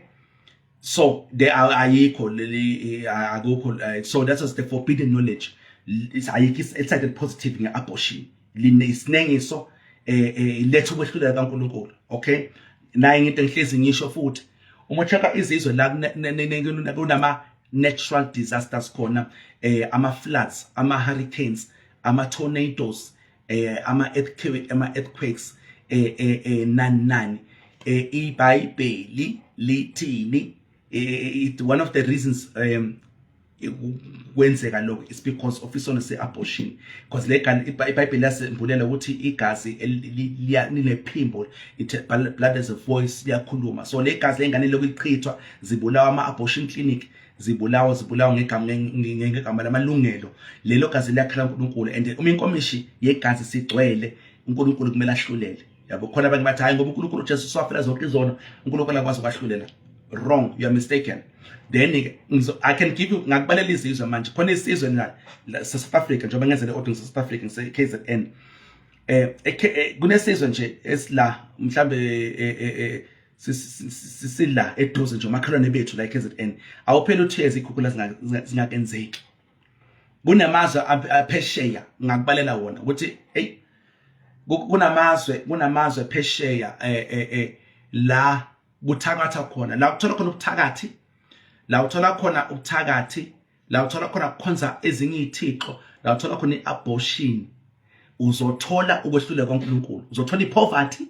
So there are, ayikho leli, akukho. So that was the forbidden knowledge. Ayikho i-side positive nge-abortion, isinengiso, letha ukwehlulela kaNkuluNkulu, okay? Naye into engihlezi ngisho futhi, uma checka izizwe la kunama natural disasters khona, ama floods, ama hurricanes, ama tornadoes, ama earthquakes, nani nani, iBhayibheli lithini? One of the reasons kwenzeka lokho is because of isono se-abortion, because le iBhayibheli lasembulela ukuthi igazi linephimbo, it blood has a voice, liyakhuluma. So le gazi lengane lokhu lichithwa, zibulawa ama-abortion clinic, zibulawa ngegama lamalungelo, lelo gazi liyakhala uNkulunkulu. And uma inkomishi yegazi sigcwele, uNkulunkulu kumele ahlulele, yabo? Khona abanye bathi, "Hayi, ngoba uNkulunkulu, uJesu swafela zonke izono, uNkulunkulu akwazi ukwahlulela." Wrong, you are mistaken. Then I can give you, ngakubalela izizwe manje, khona isizwe la South Africa, njengoba ngenze le audience South Africa, ngise KZN, kunesizwe nje esila mhlambe sila eduze nje, omakhelwane bethu la eKZN. Awuphela u2 years ikhukhula zingakenzeki. Kunamazwe aphesheya, ngakubalela wona ukuthi hey, kunamazwe phesheya la kuthakatha khona, la uthola khona ubuthakathi, la uthola khona ubuthakathi, la uthola khona kukhonza ezinye izithixo, la uthola khona iabortion, uzothola ukwehluleka kaNkuluNkulu, uzothola ipoverty.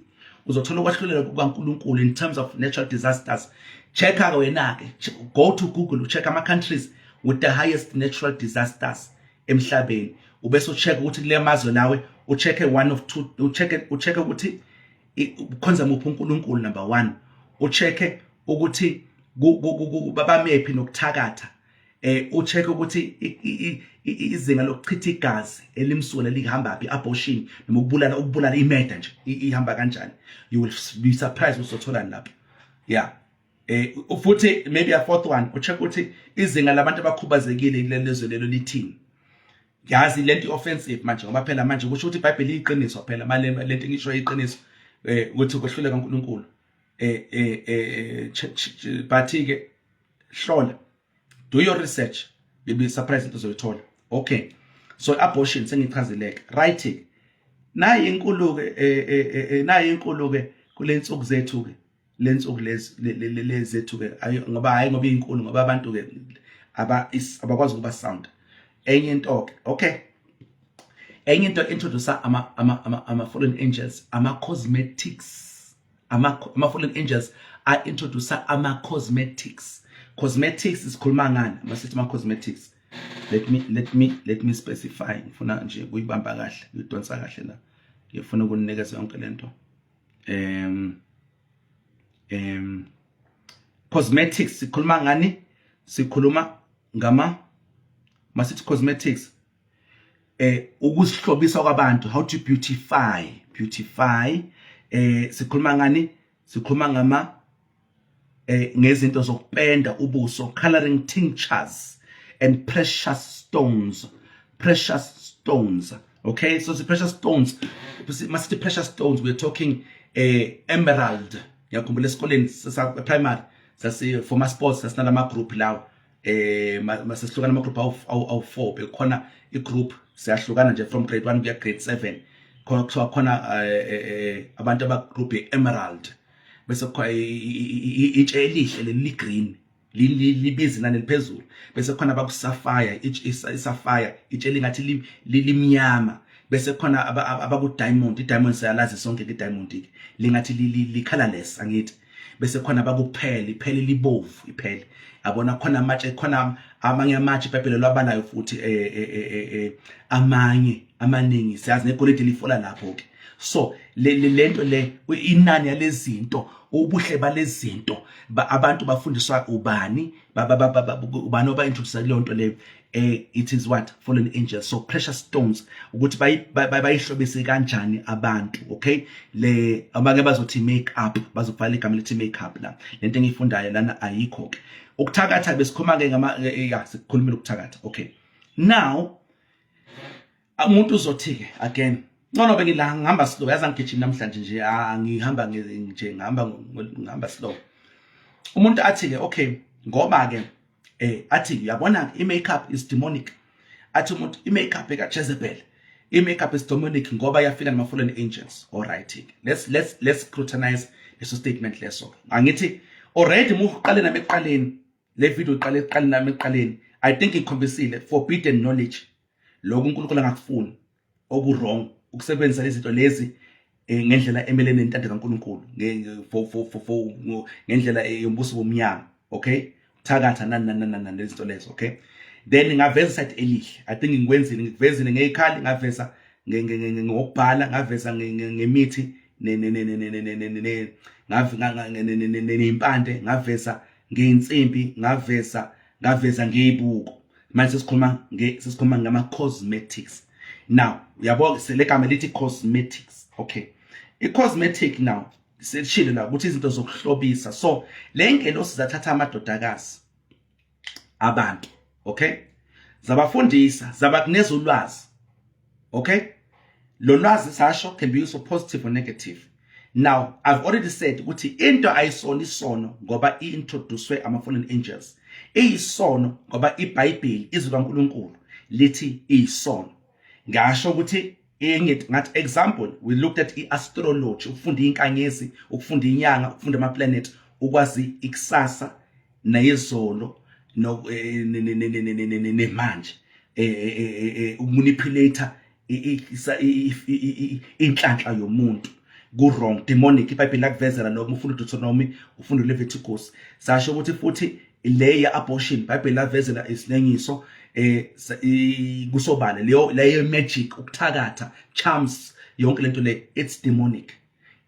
Uzothola ukwahlulela kukaNkulunkulu in terms of natural disasters. Check-a wena-ke, go to Google, check ama-countries with the highest natural disasters emhlabeni, ubese ucheck ukuthi kule mazwe lawe, ucheck one of two, ucheck ukuthi ukhonza muphi uNkulunkulu, number 1, ucheck ukuthi babamephi nokuthakatha, ucheck ukuthi izinga lokuchitha igazi elimsulwa lihamba phi, abortion noma ukubulala, i-murder nje ihamba kanjani. You will be surprised uzotholani lapho. Yeah, futhi maybe a fourth one, ucheck ukuthi izinga labantu abakhubazekile kuleli lizwe lelo lithini. Yazi lento offensive manje, ngoba phela manje kusho ukuthi iBhayibheli iyiqiniso phela manje lento ngisho iqiniso, ukuthi kwehluleka uNkulunkulu. But ke hlola, do your research, you'll be surprised into ozoyithola. Okay, so abortion sengichazileke, right? Nayi inkulu ke, nayi inkulu ke kule nsuku zethu ke, lensuku lezi lezethu ke, ngoba hayi ngoba inkulu, ngoba abantu ke abakwazi ukuba sound. Enye into ke, okay, enye into introduce ama fallen angels, ama cosmetics. Ama fallen angels a introduce ama cosmetics. Cosmetics sikhuluma ngani masithi ama cosmetics? Let me specify. Ngifuna nje kuyibamba kahle, kuyidonsa kahle la, ngifuna ukunikeza yonke lento. Cosmetics sikhuluma ngani? Sikhuluma ngama, masithi cosmetics, ukuzihlobisa kwabantu, how to beautify. Sikhuluma ngani? Sikhuluma ngama ngezinto zokupenda ubuso, coloring tinctures and precious stones, precious stones. Okay, so the precious stones, masithi precious stones, we're talking emerald. Ngiyakhumbula esikoleni sasa primary, sasi for sports, sasinalama group lawo, masesihlukana ama group awu 4. Bekhona i group, siyahlukana nje from grade 1 kuya grade 7. Khona kuthiwa khona abantu aba group ye emerald, bese kuthiwa itshe elihle leli green libiza inani eliphezulu, bese khona abaku sapphire, i sapphire itshe lingathi limnyama, bese khona abaku diamond. I diamond siyalazi sonke ke, diamond ke lingathi li colorless, angithi? Bese khona abaku pearl, ipearl libovu, ipearl yabona. Khona amatshe, khona amanye amatshe iBhayibheli lwabalayo futhi, amanye amaningi siyazi, negolide lifola lapho ke. So le lento le, inani yalezinto, ubuhle balezinto, abantu bafundiswa ubani? Ubani oba introduce leyo nto leyo? It is what? Fallen angels. So precious stones, ukuthi bayihlobise kanjani abantu. Okay, le abake bazothi make up, bazobhala igama lethi make up la. Lento engiyifundayo lana ayikho ke. Ukuthakatha besikhuluma ke ngama, ya, sikhulumile ukuthakatha. Okay, now umuntu uzothi ke again, ngcono bengila ngihamba slow, yazi angigijimi namhlanje nje, ngihamba nje, ngihamba slow. Umuntu athi ke, okay, ngoba ke athi uyabona i-makeup is demonic. Athi umuntu i-makeup eka Jezebel, i-makeup is demonic ngoba yafika nama fallen angels. All right, let's scrutinize leso statement leso. Angithi already muqale nami ekuqaleni le video, iqale ekuqaleni nami ekuqaleni, I think ikhombisile forbidden knowledge, lokho uNkulunkulu angakufuni, oku wrong, ukusebenzisa izinto lezi ngendlela emelene nentando kaNkulunkulu, for ngendlela yombuso womnyama. Okay, thakatha nani nani nani nani, lezinto lezo. Okay, then ngaveza side elihle. I think ngikwenzile, ngikuvezile ngezikhali, ngaveza ngokubhala, ngaveza ngemithi, neyimpande, ngaveza ngeinsimbi, ngaveza ngezibuko. Manje sesikhuluma ngama cosmetics now, uyabo, sele gama lithi cosmetics. Okay, i cosmetic now seshilo la ukuthi izinto zokuhlobisa. So le ngelosi zathatha amadodakazi abantu, okay, zabafundisa, zabakuneza ulwazi. Okay, lo lwazi sasho can be used for positive or negative. Now I've already said ukuthi into ayisona isono ngoba i-introducwe ama-fallen angels, iyisono ngoba iBhayibheli, izwi kaNkulunkulu, lithi iyisono. Ngasho ukuthi ngathi example, we looked at i-astrology, ukufunda inkanyezi, ukufunda inyanga, ukufunda ama-planet, ukwazi ikusasa nayizolo no nemanje, ukumanipulate inhlanhla yomuntu. Ku wrong, demonic. IBhayibheli lakuvezela lokho ufunda uDeuteronomy, ufunda uLeviticus. Sasho ukuthi futhi le ya abortion, iBhayibheli lavezela isinengiso kusobala leyo magic, ukuthakatha, charms, yonke lento le, it's demonic.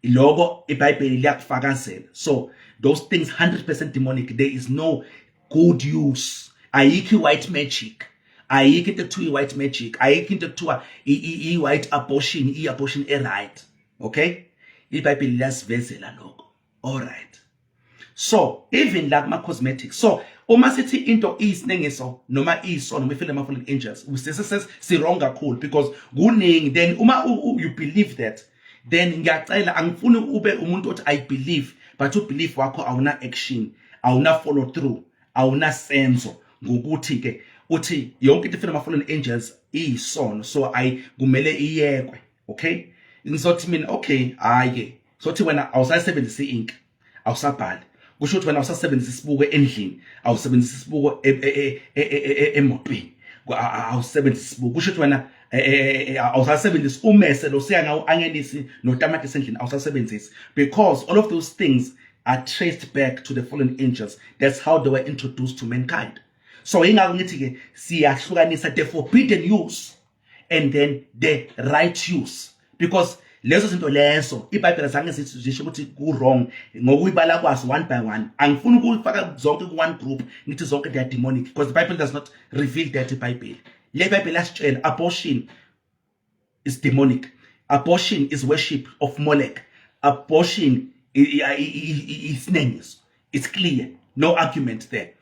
Lokho iBhayibheli liyakufakazela. So those things 100% demonic. There is no good use. Ayikho i-white magic, ayikho into ekuthiwa i-white magic, ayikho into ekuthiwa i-white abortion, i-abortion e-right. Okay, iBhayibheli liyasivezela lokho. All right, so even la kuma cosmetics, so uma sithi into iyisinengiso noma iso noma ifile ama fallen angels, si wrong kakhulu because kuningi. Then uma you believe that, then ngiyacela, angifuni ube umuntu othi "I believe", but ubelief wakho awuna action, awuna follow through, awuna senzo ngokuthi ke uthi yonke into ifile ama fallen angels iyisono, so ayi kumele iyekwe. Okay, ngizothi mina, okay, hayi, sothi wena awusayisebenzisi ink, awusabhali, kusho ukuthi wena awusasebenzisi isibuko endlini, awusebenzisi isibuko emotweni, awusebenzisi isibuko, kusho ukuthi wena awusasebenzisi umese lo siya ngawo angenisi notamatisi endlini, awusasebenzisi, because all of those things are traced back to the fallen angels. That's how they were introduced to mankind. So ingakho ngithi ke siyahlukanisa the forbidden use and then the right use, because lezo zinto lezo iBhayibheli zange zisho ukuthi ku wrong ngokuyibala kwazo one by one. Angifuni ukufaka zonke ku one group, ngithi zonke they are demonic, because the Bible does not reveal that. IBhayibheli le Bible yasitshela abortion is demonic, abortion is worship of Molech, abortion isinengiso. It's clear, no argument there.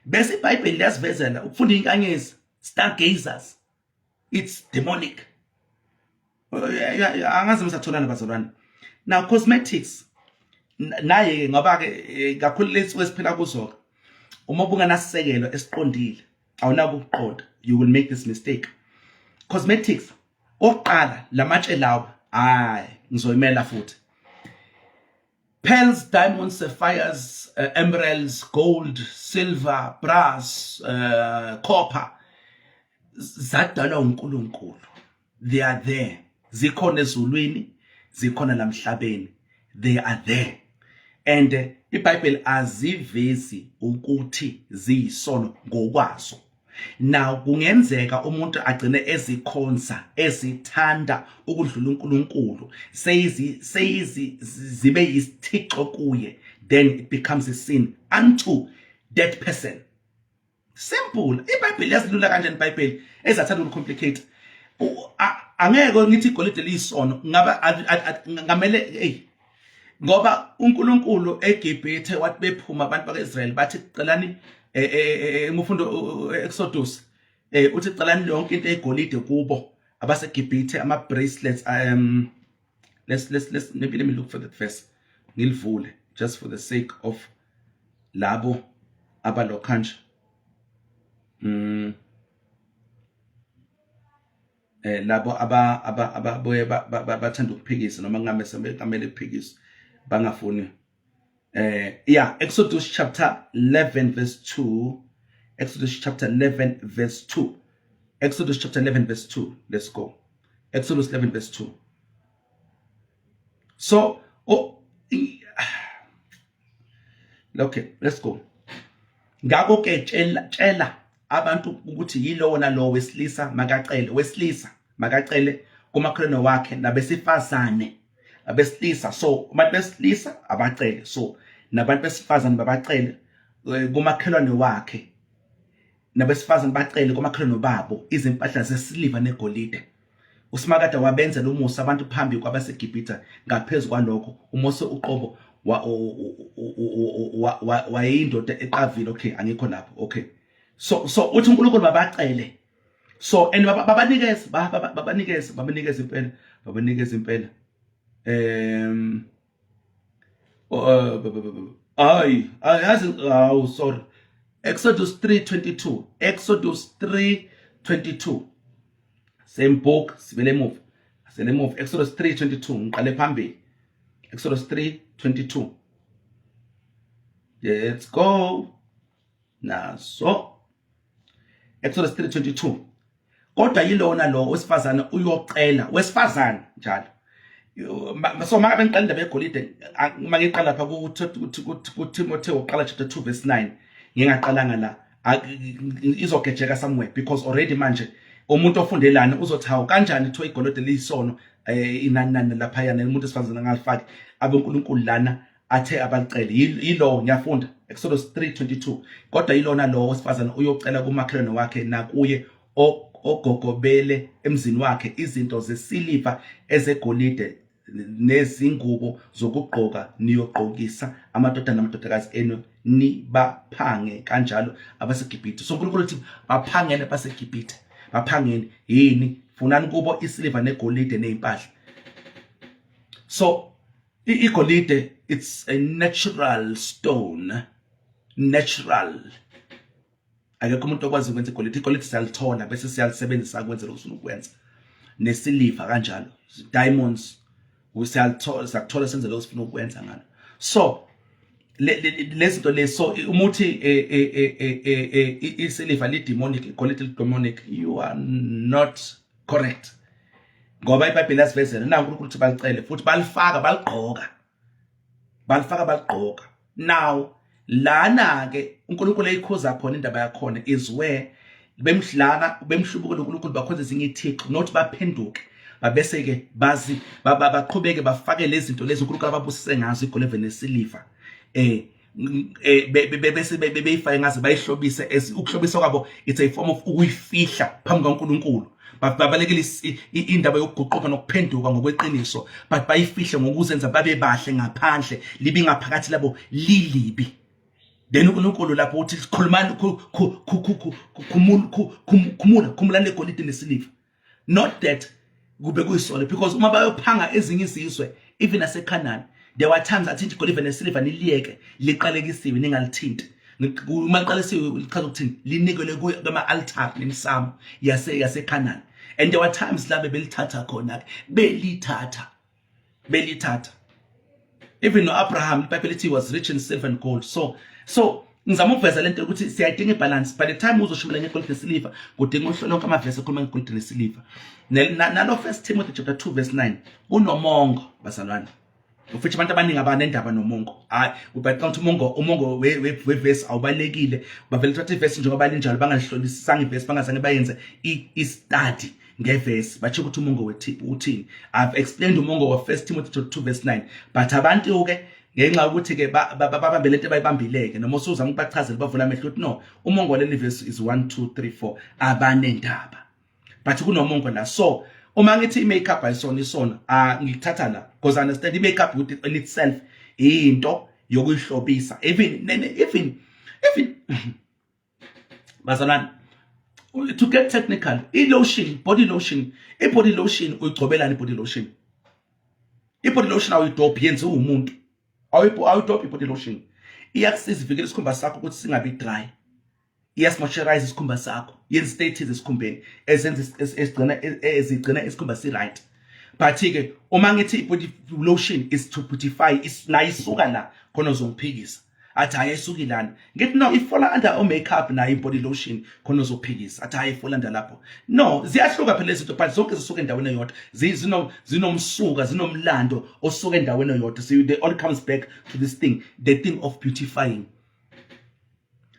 Bese iBhayibheli liyasivezela ukufunda inkanyezi, stargazers, it's demonic. Angazi msatholana, bazalwane. Now cosmetics naye ke, ngoba ke kakhulu lesi esiphila kuzo, uma ubunganasisekelo esiqondile, awunako ukuqonda, you will make this mistake. Cosmetics, oqala lamatshe lawa, hayi, ngizoyimela futhi: pearls, diamonds, sapphires, emeralds, gold, silver, brass, copper, zadalwa uNkulunkulu. They are there, zikhona ezulwini, zikhona lamhlabeni, they are there, and iBhayibheli azivezi ukuthi ziyisono ngokwazo. Now kungenzeka umuntu agcine ezikhonza, ezithanda ukudlula uNkulunkulu, seyizi zibe yisithixo kuye, then it becomes a sin unto that person. Simple. IBhayibheli yazilula kanjani? IBhayibheli ezathanda ukucomplicate. Angeke ngithi igolide liyisono, ngaba ngamele, hey, ngoba uNkulunkulu eGibhithe wathi bephuma abantu bakwaIsrael, bathi celani umufundo Exodus, uthi celani yonke into egolide kubo abaseGibhithe, ama bracelets. Let's maybe let me look for that verse, ngilivule just for the sake of labo abalokhanje. Labo aba aba ababuye bathanda ukuphikisa noma ngabe sebekamele ukuphikisa, bangafuni. Yeah, Exodus chapter 11 verse 2. Exodus chapter 11 verse 2. Exodus chapter 11 verse 2. Let's go. Exodus 11 verse 2. So, oh, okay, let's go. Ngakho ke tshela abantu ukuthi yilowo nalowo wesilisa makacele, wesilisa makacele kumakhelwane wakhe, nabesifazane, abesilisa. So abantu besilisa abacele, so nabantu besifazane babacele kumakhelwane wakhe, nabesifazane bacele kumakhelwane babo izimpahla zesiliva negolide. USimakade wabenzela umusa abantu phambi kwabaseGibhithe. Ngaphezu kwalokho, uMose uqobo wayeyindoda eqavile. Okay, angikho lapho. Okay, so uthi uNkulunkulu babacele, so and babanikeze, babanikeze, babanikeze impela, babanikeze impela. Ayi, yazi, awu, sorry, Exodus 3:22. Exodus 3:22, same book, sibele emuva, sele emuva. Exodus 3:22, ngiqale phambili. Exodus 3:22, let's go. Naso, Exodus 3:22. Kodwa yilona lo wesifazane uyocela, wesifazane njalo So uma ngabe ngiqala indaba yegolide, uma ngiqala lapha kuTimotheo wokuqala chapter 2 verse 9, ngingaqalanga la, izogejeka somewhere, because already manje umuntu ofunde lana uzothi, "Hawu, kanjani kuthiwa igolide liyisono, inani nani laphayana, umuntu esifazane angalifaki, abe uNkulunkulu lana athe abalicele?" Yilowo ngiyafunda Exodus 3:22, "Kodwa yilona lowo wesifazane uyocela kumakhelwane wakhe nakuye ogogobele emzini wakhe izinto zesiliva, ezegolide nezingubo zokugqoka, niyogqokisa amadodana namadodakazi enu, nibaphange kanjalo abaseGibhithe." So uNkulunkulu uthi baphangene abaseGibhithe. Baphangeni yini? Funani kubo isiliva negolide nezimpahla. So igolide, it's a natural stone, natural. Akekho umuntu okwazi ukwenza igolide. Igolide siyalithola bese siyalisebenzisa ukwenza lokhu sifuna ukwenza, nesiliva kanjalo, diamonds siyalithola, siyakuthola, senze lokhu sifuna ukwenza ngalo. So lezi zinto lezi, so umuthi isiliva li-demonic, igolide li-demonic, you are not correct, ngoba iBhayibheli lasivezela na uNkulunkulu ukuthi balicele futhi balifaka, baligqoka, balifaka, baligqoka. Now lana ke uNkulunkulu eyikhuza khona indaba yakhona is where bemhlana bemhlubukela uNkulunkulu, bakhonza ezinye ithixo, not baphenduke, babese ke bazi baqhubeke bafake lezi zinto lezi uNkulunkulu ababusise ngazo, igolide nesiliva, bese beyifake ngaze bayihlobise. As ukuhlobisa kwabo, it's a form of ukuyifihla phambi kaNkulunkulu. Babalekela indaba yokuguquka nokuphenduka ngokweqiniso, but bayifihle ngokuzenza babe bahle ngaphandle, libi ngaphakathi labo lilibi. Then uNkulunkulu lapho uthi, "Khulumani, khumula, khumulani legolide nesiliva." Not that kube kuyisona, because uma bayophanga ezinye izizwe, even naseKhanani, there were times athi igolide nesiliva niliyeke liqalekisiwe, ningalithinti. Uma liqalekisiwe lichaza ukuthini? Linikelwe kuma-altar nemisamo yaseKhanani. And there were times la bebelithatha khona ke, belithatha, belithatha. Even no-Abraham, iBhayibheli lithi he was rich in silver and gold. So ngizama ukuveza lento ukuthi siyayidinga ibalance. By the time uzoshumela ngegolide nesiliva, kudinga uhlole lonke amavesi akhuluma ngegolide nesiliva. Nalo First Timothy chapter 2 verse 9 kunomongo, bazalwane, ufithi abantu abaningi abanendaba nomongo. Hayi, ubaqala ukuthi umongo wevesi awubalekile, bavele thatha ivesi njengoba linjalo, bangalihlolisisanga ivesi, bangazange bayenze i-study ngevesi, batsho ukuthi umongo uthini. I've explained umongo wa First Timothy 2 verse 9, but abantu ke ngenxa yokuthi ke babambe lento abayibambileke, noma usuzama ukubachazela, bavula amehlo ukuthi no, umongo waleli verse is 1 2 3 4, abanendaba. But kunomongo la. So uma ngithi i-makeup ayisona isona, ah, ngikuthatha la because I understand i-makeup with in itself into yokuyihlobisa. Even bazalwane, to get technical, i-lotion, body lotion, i-body lotion uyigcobelani? I-body lotion, i-body lotion awuyidobhi, yenziwe umuntu. Awuyidobhi i-body lotion. Iyakusiza, ivikela isikhumba sakho ukuthi singabi dry, iyasimoisturize isikhumba sakho, yenza status esikhumbeni ezenza esigcina ezigcina isikhumba si right. But ke uma ngithi i-body lotion is to beautify, nayo isuka la khona, uzongiphikisa, athi hayi, ayisuki lana. Ngithi no, ifola under o makeup nayo i-body lotion, khona uzophikisa, athi hayi, ifola under lapho. No, ziyahluka phela izinto, but zonke zisuka endaweni eyodwa. Zinomsuka, zinomlando osuka endaweni eyodwa. So they all comes back to this thing, the thing of beautifying.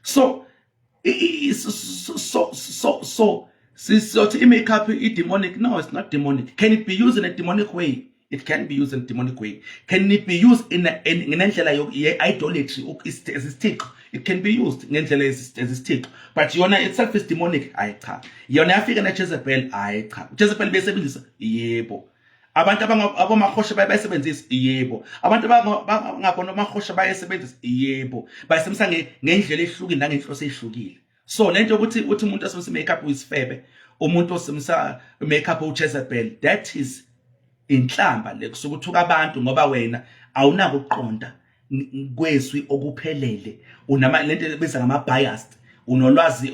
So so sizothi i-makeup i-demonic? No, it's not demonic. Can it be used in a demonic way? It can be used in a demonic way. Can it be used in ngendlela ye-idolatry, esisithixo? It can be used ngendlela ezisithixo, but yona itself is demonic? Hayi cha. Yona yafika neJezebel? Hayi cha. Jezebel besebenzisa? Yebo. Abantu abamahosha bayasebenzisa? Yebo. Abantu abangabona amahosha bayasebenzisa? Yebo. Bayasebenzisa ngendlela ehlukile nangenhloso ehlukile. So lento yokuthi uthi umuntu osebenzisa makeup uyisifebe, umuntu osebenzisa makeup uJezebel, that is inhlamba le, kusuka uthuka abantu ngoba wena awunako ukuqonda kwezwi okuphelele. Unama lento ebizwa ngama biased, unolwazi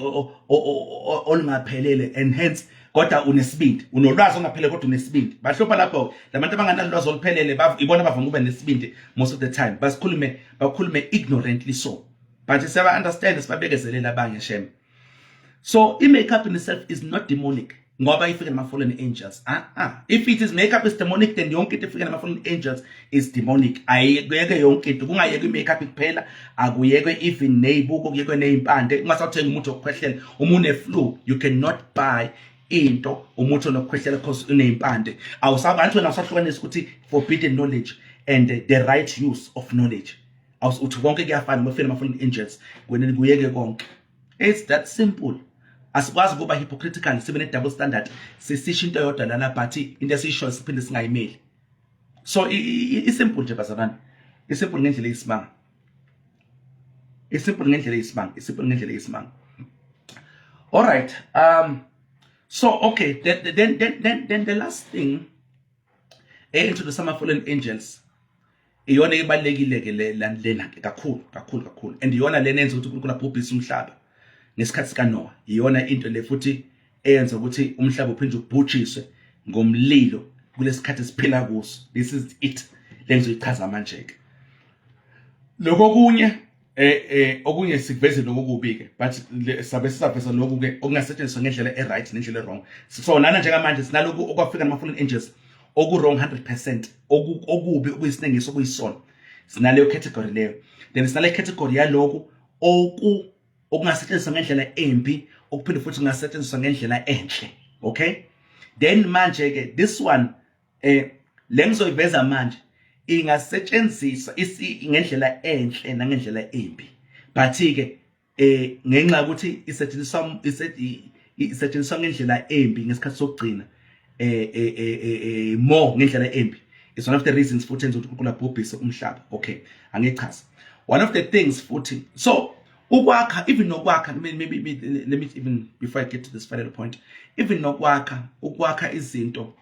olungaphelele and hence kodwa unesibindi. Unolwazi ongaphelele kodwa unesibindi. Bahlupha lapho labantu abanganalwazi oluphelele, ibona bavama ukuba nesibindi most of the time, basikhulume, bakhulume ignorantly. So but siyaba understand, sibabekezelela abanye, shem. So i-makeup in itself is not demonic. Ngoba ifike nama-fallen angels. Ah ah, if it is makeup is demonic, then yonke into efike nama-fallen angels is demonic. Ayiyeke yonke into, kungayekwe i-makeup kuphela, akuyekwe even ney'buko, kuyekwe ney'mpande, ungasawuthenga umuthi wokukhwehlela. Uma une-flu, you cannot buy into, umuthi onokukhwehlela, cause uney'mpande. Awusabantu wena, awusahlukanisa ukuthi forbidden knowledge and the right use of knowledge. Uthi konke kuyafana ngoba fike nama-fallen angels, kweneni kuyeke konke. It's that simple. Asikwazi ukuba hypocritical, sibe ne-double standard, sisisho into eyodwa lana, but into esiyishoyo siphinde singayimeli. So i-simple nje, bazalwane, i-simple ngendlela eyisimanga, i-simple ngendlela eyisimanga, i-simple ngendlela eyisimanga. All right, so okay, then the last thing e-introduce ama-fallen angels, iyona ebalulekile ke lena ke kakhulu kakhulu kakhulu, and iyona lena enza ukuthi uNkulunkulu abhubhise umhlaba ngesikhathi sikaNoah. Iyona into le futhi eyenza ukuthi umhlaba uphinde ubhujiswe ngomlilo kulesikhathi esiphila kuso. This is it le ngizoyichaza manje ke. Lokho okunye okunye sikuveze lokho kubi ke, but sabe sisaveza lokhu ke okungasetshenziswa ngendlela e-right nendlela e-wrong. So lana njengamanje sinaloku okwafika nama-fallen angels, oku-wrong 100%, okubi, okuyisinengiso, okuyisono. Sinaleyo category leyo. Then sinale category yaloku okungasetshenziswa ngendlela embi, okuphinde futhi kungasetshenziswa ngendlela enhle. Okay, then manje ke this one le ngizoyiveza manje ingasetshenziswa ngendlela enhle nangendlela embi, but ke ngenxa yokuthi isetshenziswa ngendlela embi ngesikhathi sokugcina, more ngendlela embi, is one of the reasons futhi enza ukuthi uNkulunkulu abhubhise umhlaba. Okay, angichaze one of the things futhi. So ukwakha, even nokwakha, maybe let me even, before I get to this final point, even nokwakha, ukwakha izinto,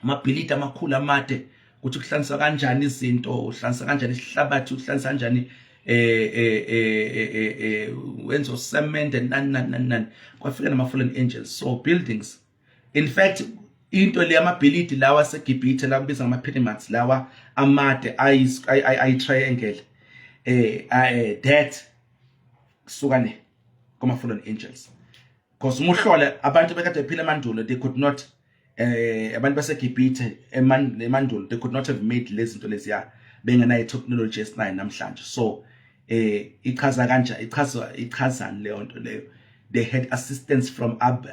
amabhilidi amakhulu amade, ukuthi kuhlanganiswa kanjani izinto, uhlanganisa kanjani isihlabathi, uhlanganisa kanjani wenza cement and nani nani nani nani, kwafika nama fallen angels. So buildings, in fact, into le amabhilidi lawa aseGibhithe la kubizwa ngama pyramids lawa amade ayi triangle, that kusuka ne kuma fallen angels, because uma uhlole abantu bekade bephila emandulo, they could not, abantu baseGibhithe emandulo, they could not have made lezi zinto leziya bengenayo technology esinayo namhlanje. So ichaza kanje, ichaza, ichazani leyo nto leyo? They had assistance from up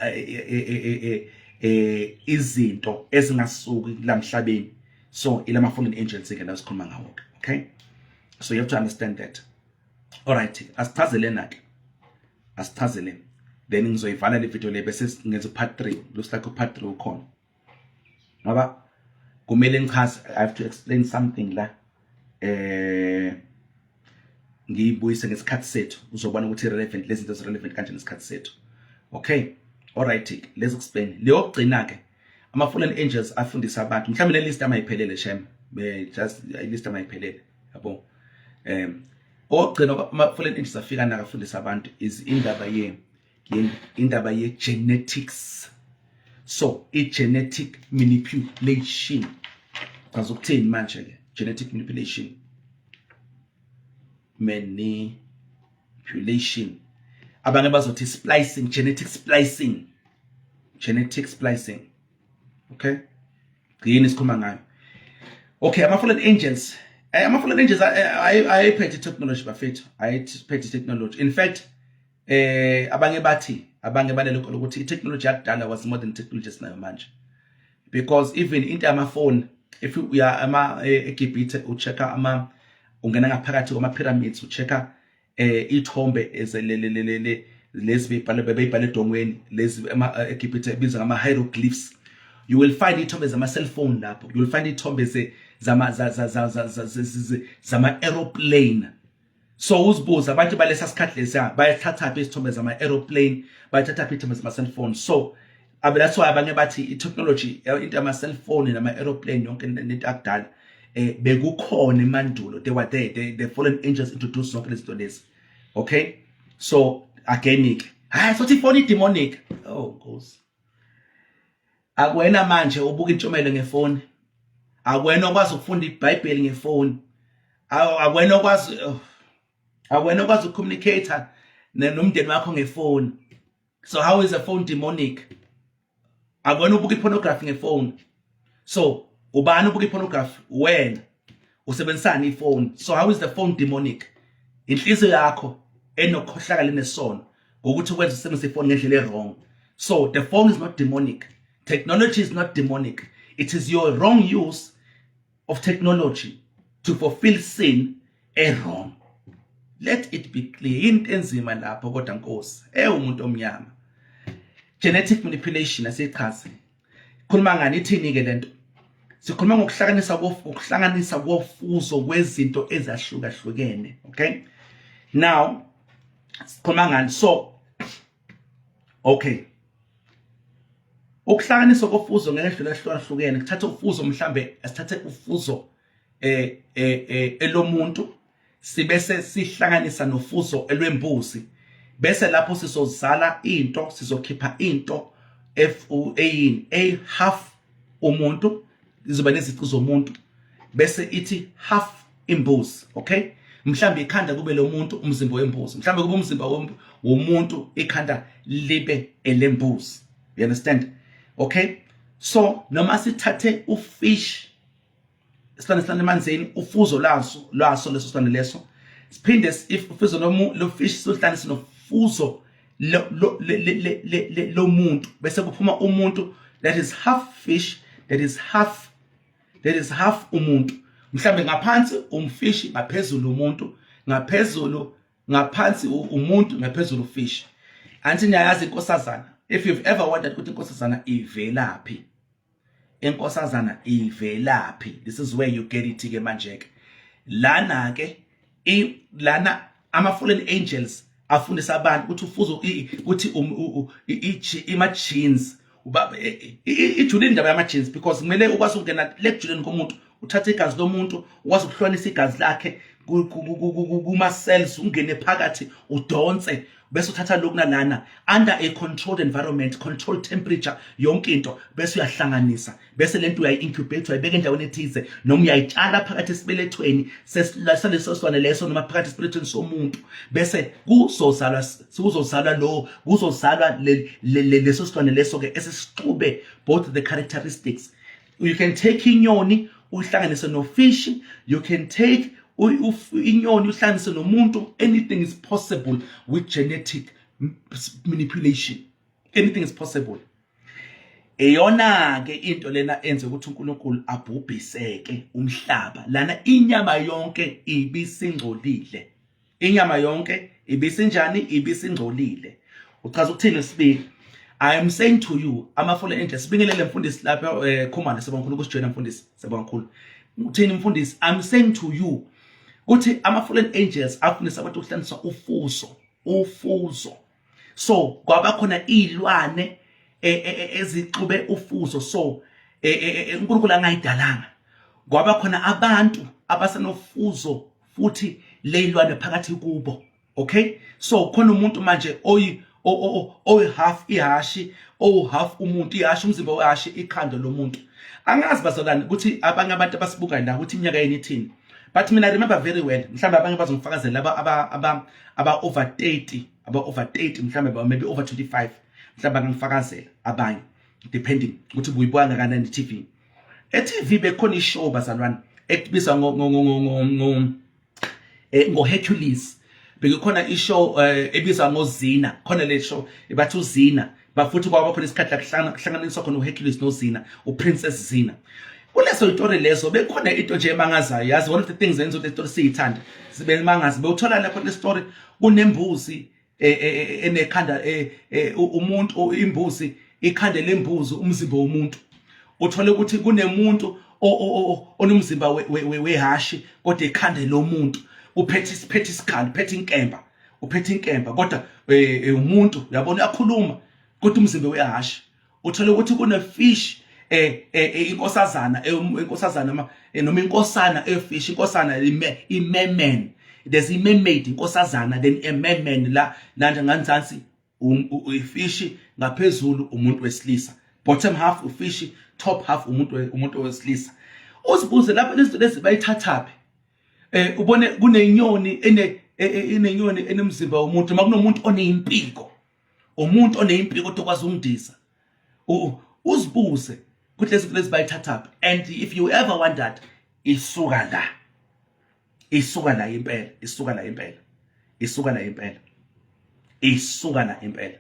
izinto ezingasuki lamhlabeni. So ilama fallen angels ke la sikhuluma ngawo ke. Okay, so you have to understand that. All right, asichazele na ke, asichazele, then ngizoyivala le video le bese ngenza part 3. Looks like part 3 ukhona ngoba kumele ngichaze. I have to explain something la, ngiyibuyise ngesikhathi sethu, uzobona ukuthi relevant, lezi zinto relevant kanje nesikhathi sethu. Okay, all right, let's explain leyo kugcina ke. Ama fallen angels afundisa abantu, mhlawumbe le list amayiphelele shem, be just i list amayiphelele yabo. Okugcina ama fallen angels afika nakafundisa abantu is indaba ye genetics. So i genetic manipulation, chaza ukuthini manje ke genetic manipulation? Manipulation, abanye bazothi splicing, genetic splicing, genetic splicing. Okay, yini sikhuluma ngayo? Okay, ama fallen angels, ama fallen angels ayiphethe technology bafethu, ayiphethe technology. In fact, abanye bathi, abanye banelokho ukuthi i-technology yakudala was more than technology esinayo manje, because even into yamafoni, if uya ama eGibhithe, uchecka ama, ungena ngaphakathi kwama pyramids, uchecka ithombe eze lezi bebhale, bebeyibhale edongweni lezi eGibhithe ebizwa ngama hieroglyphs, you will find ithombe zama cellphone lapho, you will find ithombe ze zama zama aeroplane. So uzibuza, abantu balesa sikhathi lesiya bayathatha phi isithombe zama aeroplane, bayathatha phi ithombe zama cellphone? So that's why abanye bathi i-technology, into yama cellphone nama aeroplane, yonke into akudala bekukhona emandulo. They were there, the fallen angels introduced zonke lezi zinto lezi. Okay, so again ke, hayi, sothi ifoni demonic. Oh Nkosi, akwena manje ubuka intshomelo ngefoni, akwena okwazi ukufunda iBhayibheli ngefoni, akwena okwazi, oh, akwena okwazi ukucommunicate nomndeni wakho ngefoni. So how is a phone demonic? Akona ubuka ipornography ngefoni. So ubani ubuka ipornography? Wena usebenzisani ifoni? So how is the phone demonic? Inhliziyo yakho enokukhohlakala, enesono, ngokuthi ukwenza usebenzise ifoni ngendlela e-wrong. So the phone is not demonic, technology is not demonic. It is your wrong use of technology to fulfill sin e-wrong. Let it be clear. Into enzima lapho kodwa, Nkosi, ewumuntu omnyama. Genetic manipulation asichaze. Khuluma ngani? Ithini ke lento? Sikhuluma ngokuhlanganisa kofuzo kwezinto ezahlukahlukene. Okay, now sikhuluma ngani? So okay, ukuhlanganiswa kofuzo ngendlela ehlukahlukene, kuthatha ufuzo, mhlambe asithathe ufuzo elomuntu, sibese sihlanganisa nofuzo elwembuzi, bese lapho sizozala into, sizokhipha into eyini? A half umuntu, izoba nezici zomuntu, bese ithi half imbuzi. Okay, mhlambe ikhanda kube lo muntu, umzimba wembuzi, mhlambe kube umzimba womuntu, ikhanda libe elembuzi. You understand? Okay, so noma sithathe ufish, isilwane sihlala emanzini, ufuzo lwaso leso silwane leso, siphinde if ufuzo lo fish siluhlanganise nofuzo lomuntu, bese kuphuma umuntu that is half fish, that is half umuntu. Mhlambe ngaphansi umfishi, ngaphezulu umuntu, ngaphezulu, ngaphansi umuntu, ngaphezulu fish. Anti niyayazi inkosazana? If you've ever wondered ukuthi inkosazana ivelaphi, inkosazana ivelaphi, this is where you get it ke. Manje ke lana ke, lana ama fallen angels afundisa abantu ukuthi ufuzo, ukuthi ima genes, ijule indaba yama genes, because kumele ukwazi ukungena lekujuleni komuntu, uthathe igazi lomuntu, ukwazi ukuhlukanisa igazi lakhe kuma cells, ungene phakathi, udonse, bese uthatha lokhu nalana under a controlled environment, controlled temperature, yonke into, bese uyahlanganisa, bese lento uyayi-incubate, uyayibeka endaweni ethize, noma uyayitshala phakathi esibelethweni saleso silwane leso, noma phakathi esibelethweni somuntu, bese kuzozalwa lo kuzozalwa leso silwane leso ke esisixube both the characteristics. You can take inyoni uhlanganise nofish, you can take inyoni uhlanganise nomuntu. Anything is possible with genetic manipulation, anything is possible. Eyona ke into lena enze ukuthi uNkulunkulu abhubhiseke umhlaba lana, inyama yonke ibisingcolile. Inyama yonke ibisinjani? Ibisingcolile. Uchaza ukuthini sibili? I am saying to you, ama fallen angels. Sibingelele mfundisi lapha, Khumalo, sibonga kakhulu ukusijoyina mfundisi, sibonga kakhulu. Uthini mfundisi? I'm saying to you kuthi ama fallen angels afundisa abantu ukuhlanganisa ufuzo. So kwaba khona izilwane ezixube ufuzo, so uNkulunkulu angayidalanga. Kwaba khona abantu abasenofuzo futhi leyilwane phakathi kubo. Okay, so khona umuntu manje oyi half ihashi, owu half umuntu, ihashi, umzimba wehashi, ikhanda lomuntu. Angazi bazalwane ukuthi abanye abantu abasibukayo la ukuthi iminyaka yeni ithini, but mina I remember very well. Mhlawumbe abanye bazongifakazela, laba aba over 30, aba over 30 mhlawumbe, maybe over 25 mhlawumbe bangifakazela abanye, depending ukuthi buyibuka ngakanani i-TV. E-TV bekhona ishow bazalwane ekubizwa ngo Hercules. Bekukhona ishow ebizwa ngoXena, khona le show bathi uXena. Bafuthi kwaba khona isikhathi la kuhlanganiswa khona uHercules noXena, uPrincess Xena. Kuleso story leso bekhona into nje emangazayo, yazi. One of the things enza ukuthi story siyithanda sibe mangazi, bewuthola lapho le story kunembuzi enekhanda umuntu, imbuzi, ikhanda lembuzi, umzimba womuntu. Uthole ukuthi kunemuntu onomzimba wehashi kodwa ikhanda lomuntu, uphethe isiphethe isikhali, uphethe inkemba, uphethe inkemba, kodwa umuntu, uyabona, uyakhuluma kodwa umzimba wehashi. Uthole ukuthi kune fish, inkosazana noma inkosana efish, inkosana, i-merman. There's a mermaid, inkosazana, then a merman la lanje nganzansi ifish, ngaphezulu umuntu wesilisa. Bottom half ufish, top half umuntu wesilisa. Uzibuze lapha, lezi lezi bayithathaphi? Ubone kunenyoni ene inenyoni enomzimba womuntu, makunomuntu oneyimpiko, umuntu oneyimpiko okwazi ukundiza. Uzibuze ukuthi lezi lezi bayithathaphi, and if you ever wondered, isuka la, isuka la impela, isuka la impela, isuka la impela, isuka la impela,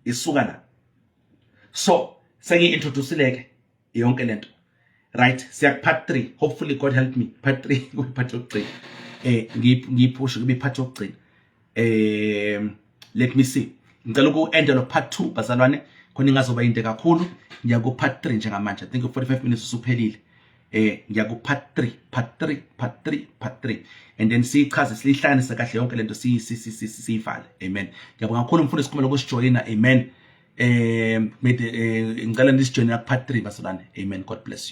isuka la. So sengiyi-introduce-ile-ke yonke lento, right? Siya part 3. Hopefully God help me, part 3 kube part yokugcina, ngiyiphushe kube part yokugcina. Let me see, ngicela uku-enda lo part 2, bazalwane, khona ingazoba yinde kakhulu. Ngiya ku part 3 njengamanje. I think 45 minutes usuphelile. Ngiya ku part 3, part 3, part 3, part 3, and then siyichaze, siyihlanganise kahle yonke lento, siyivale. Amen. Ngiyabonga kakhulu, mfundisi Khumalo, ukusijoyina. Amen. Ngicela nisijoyine ku part 3, bazalwane. Amen. God bless you.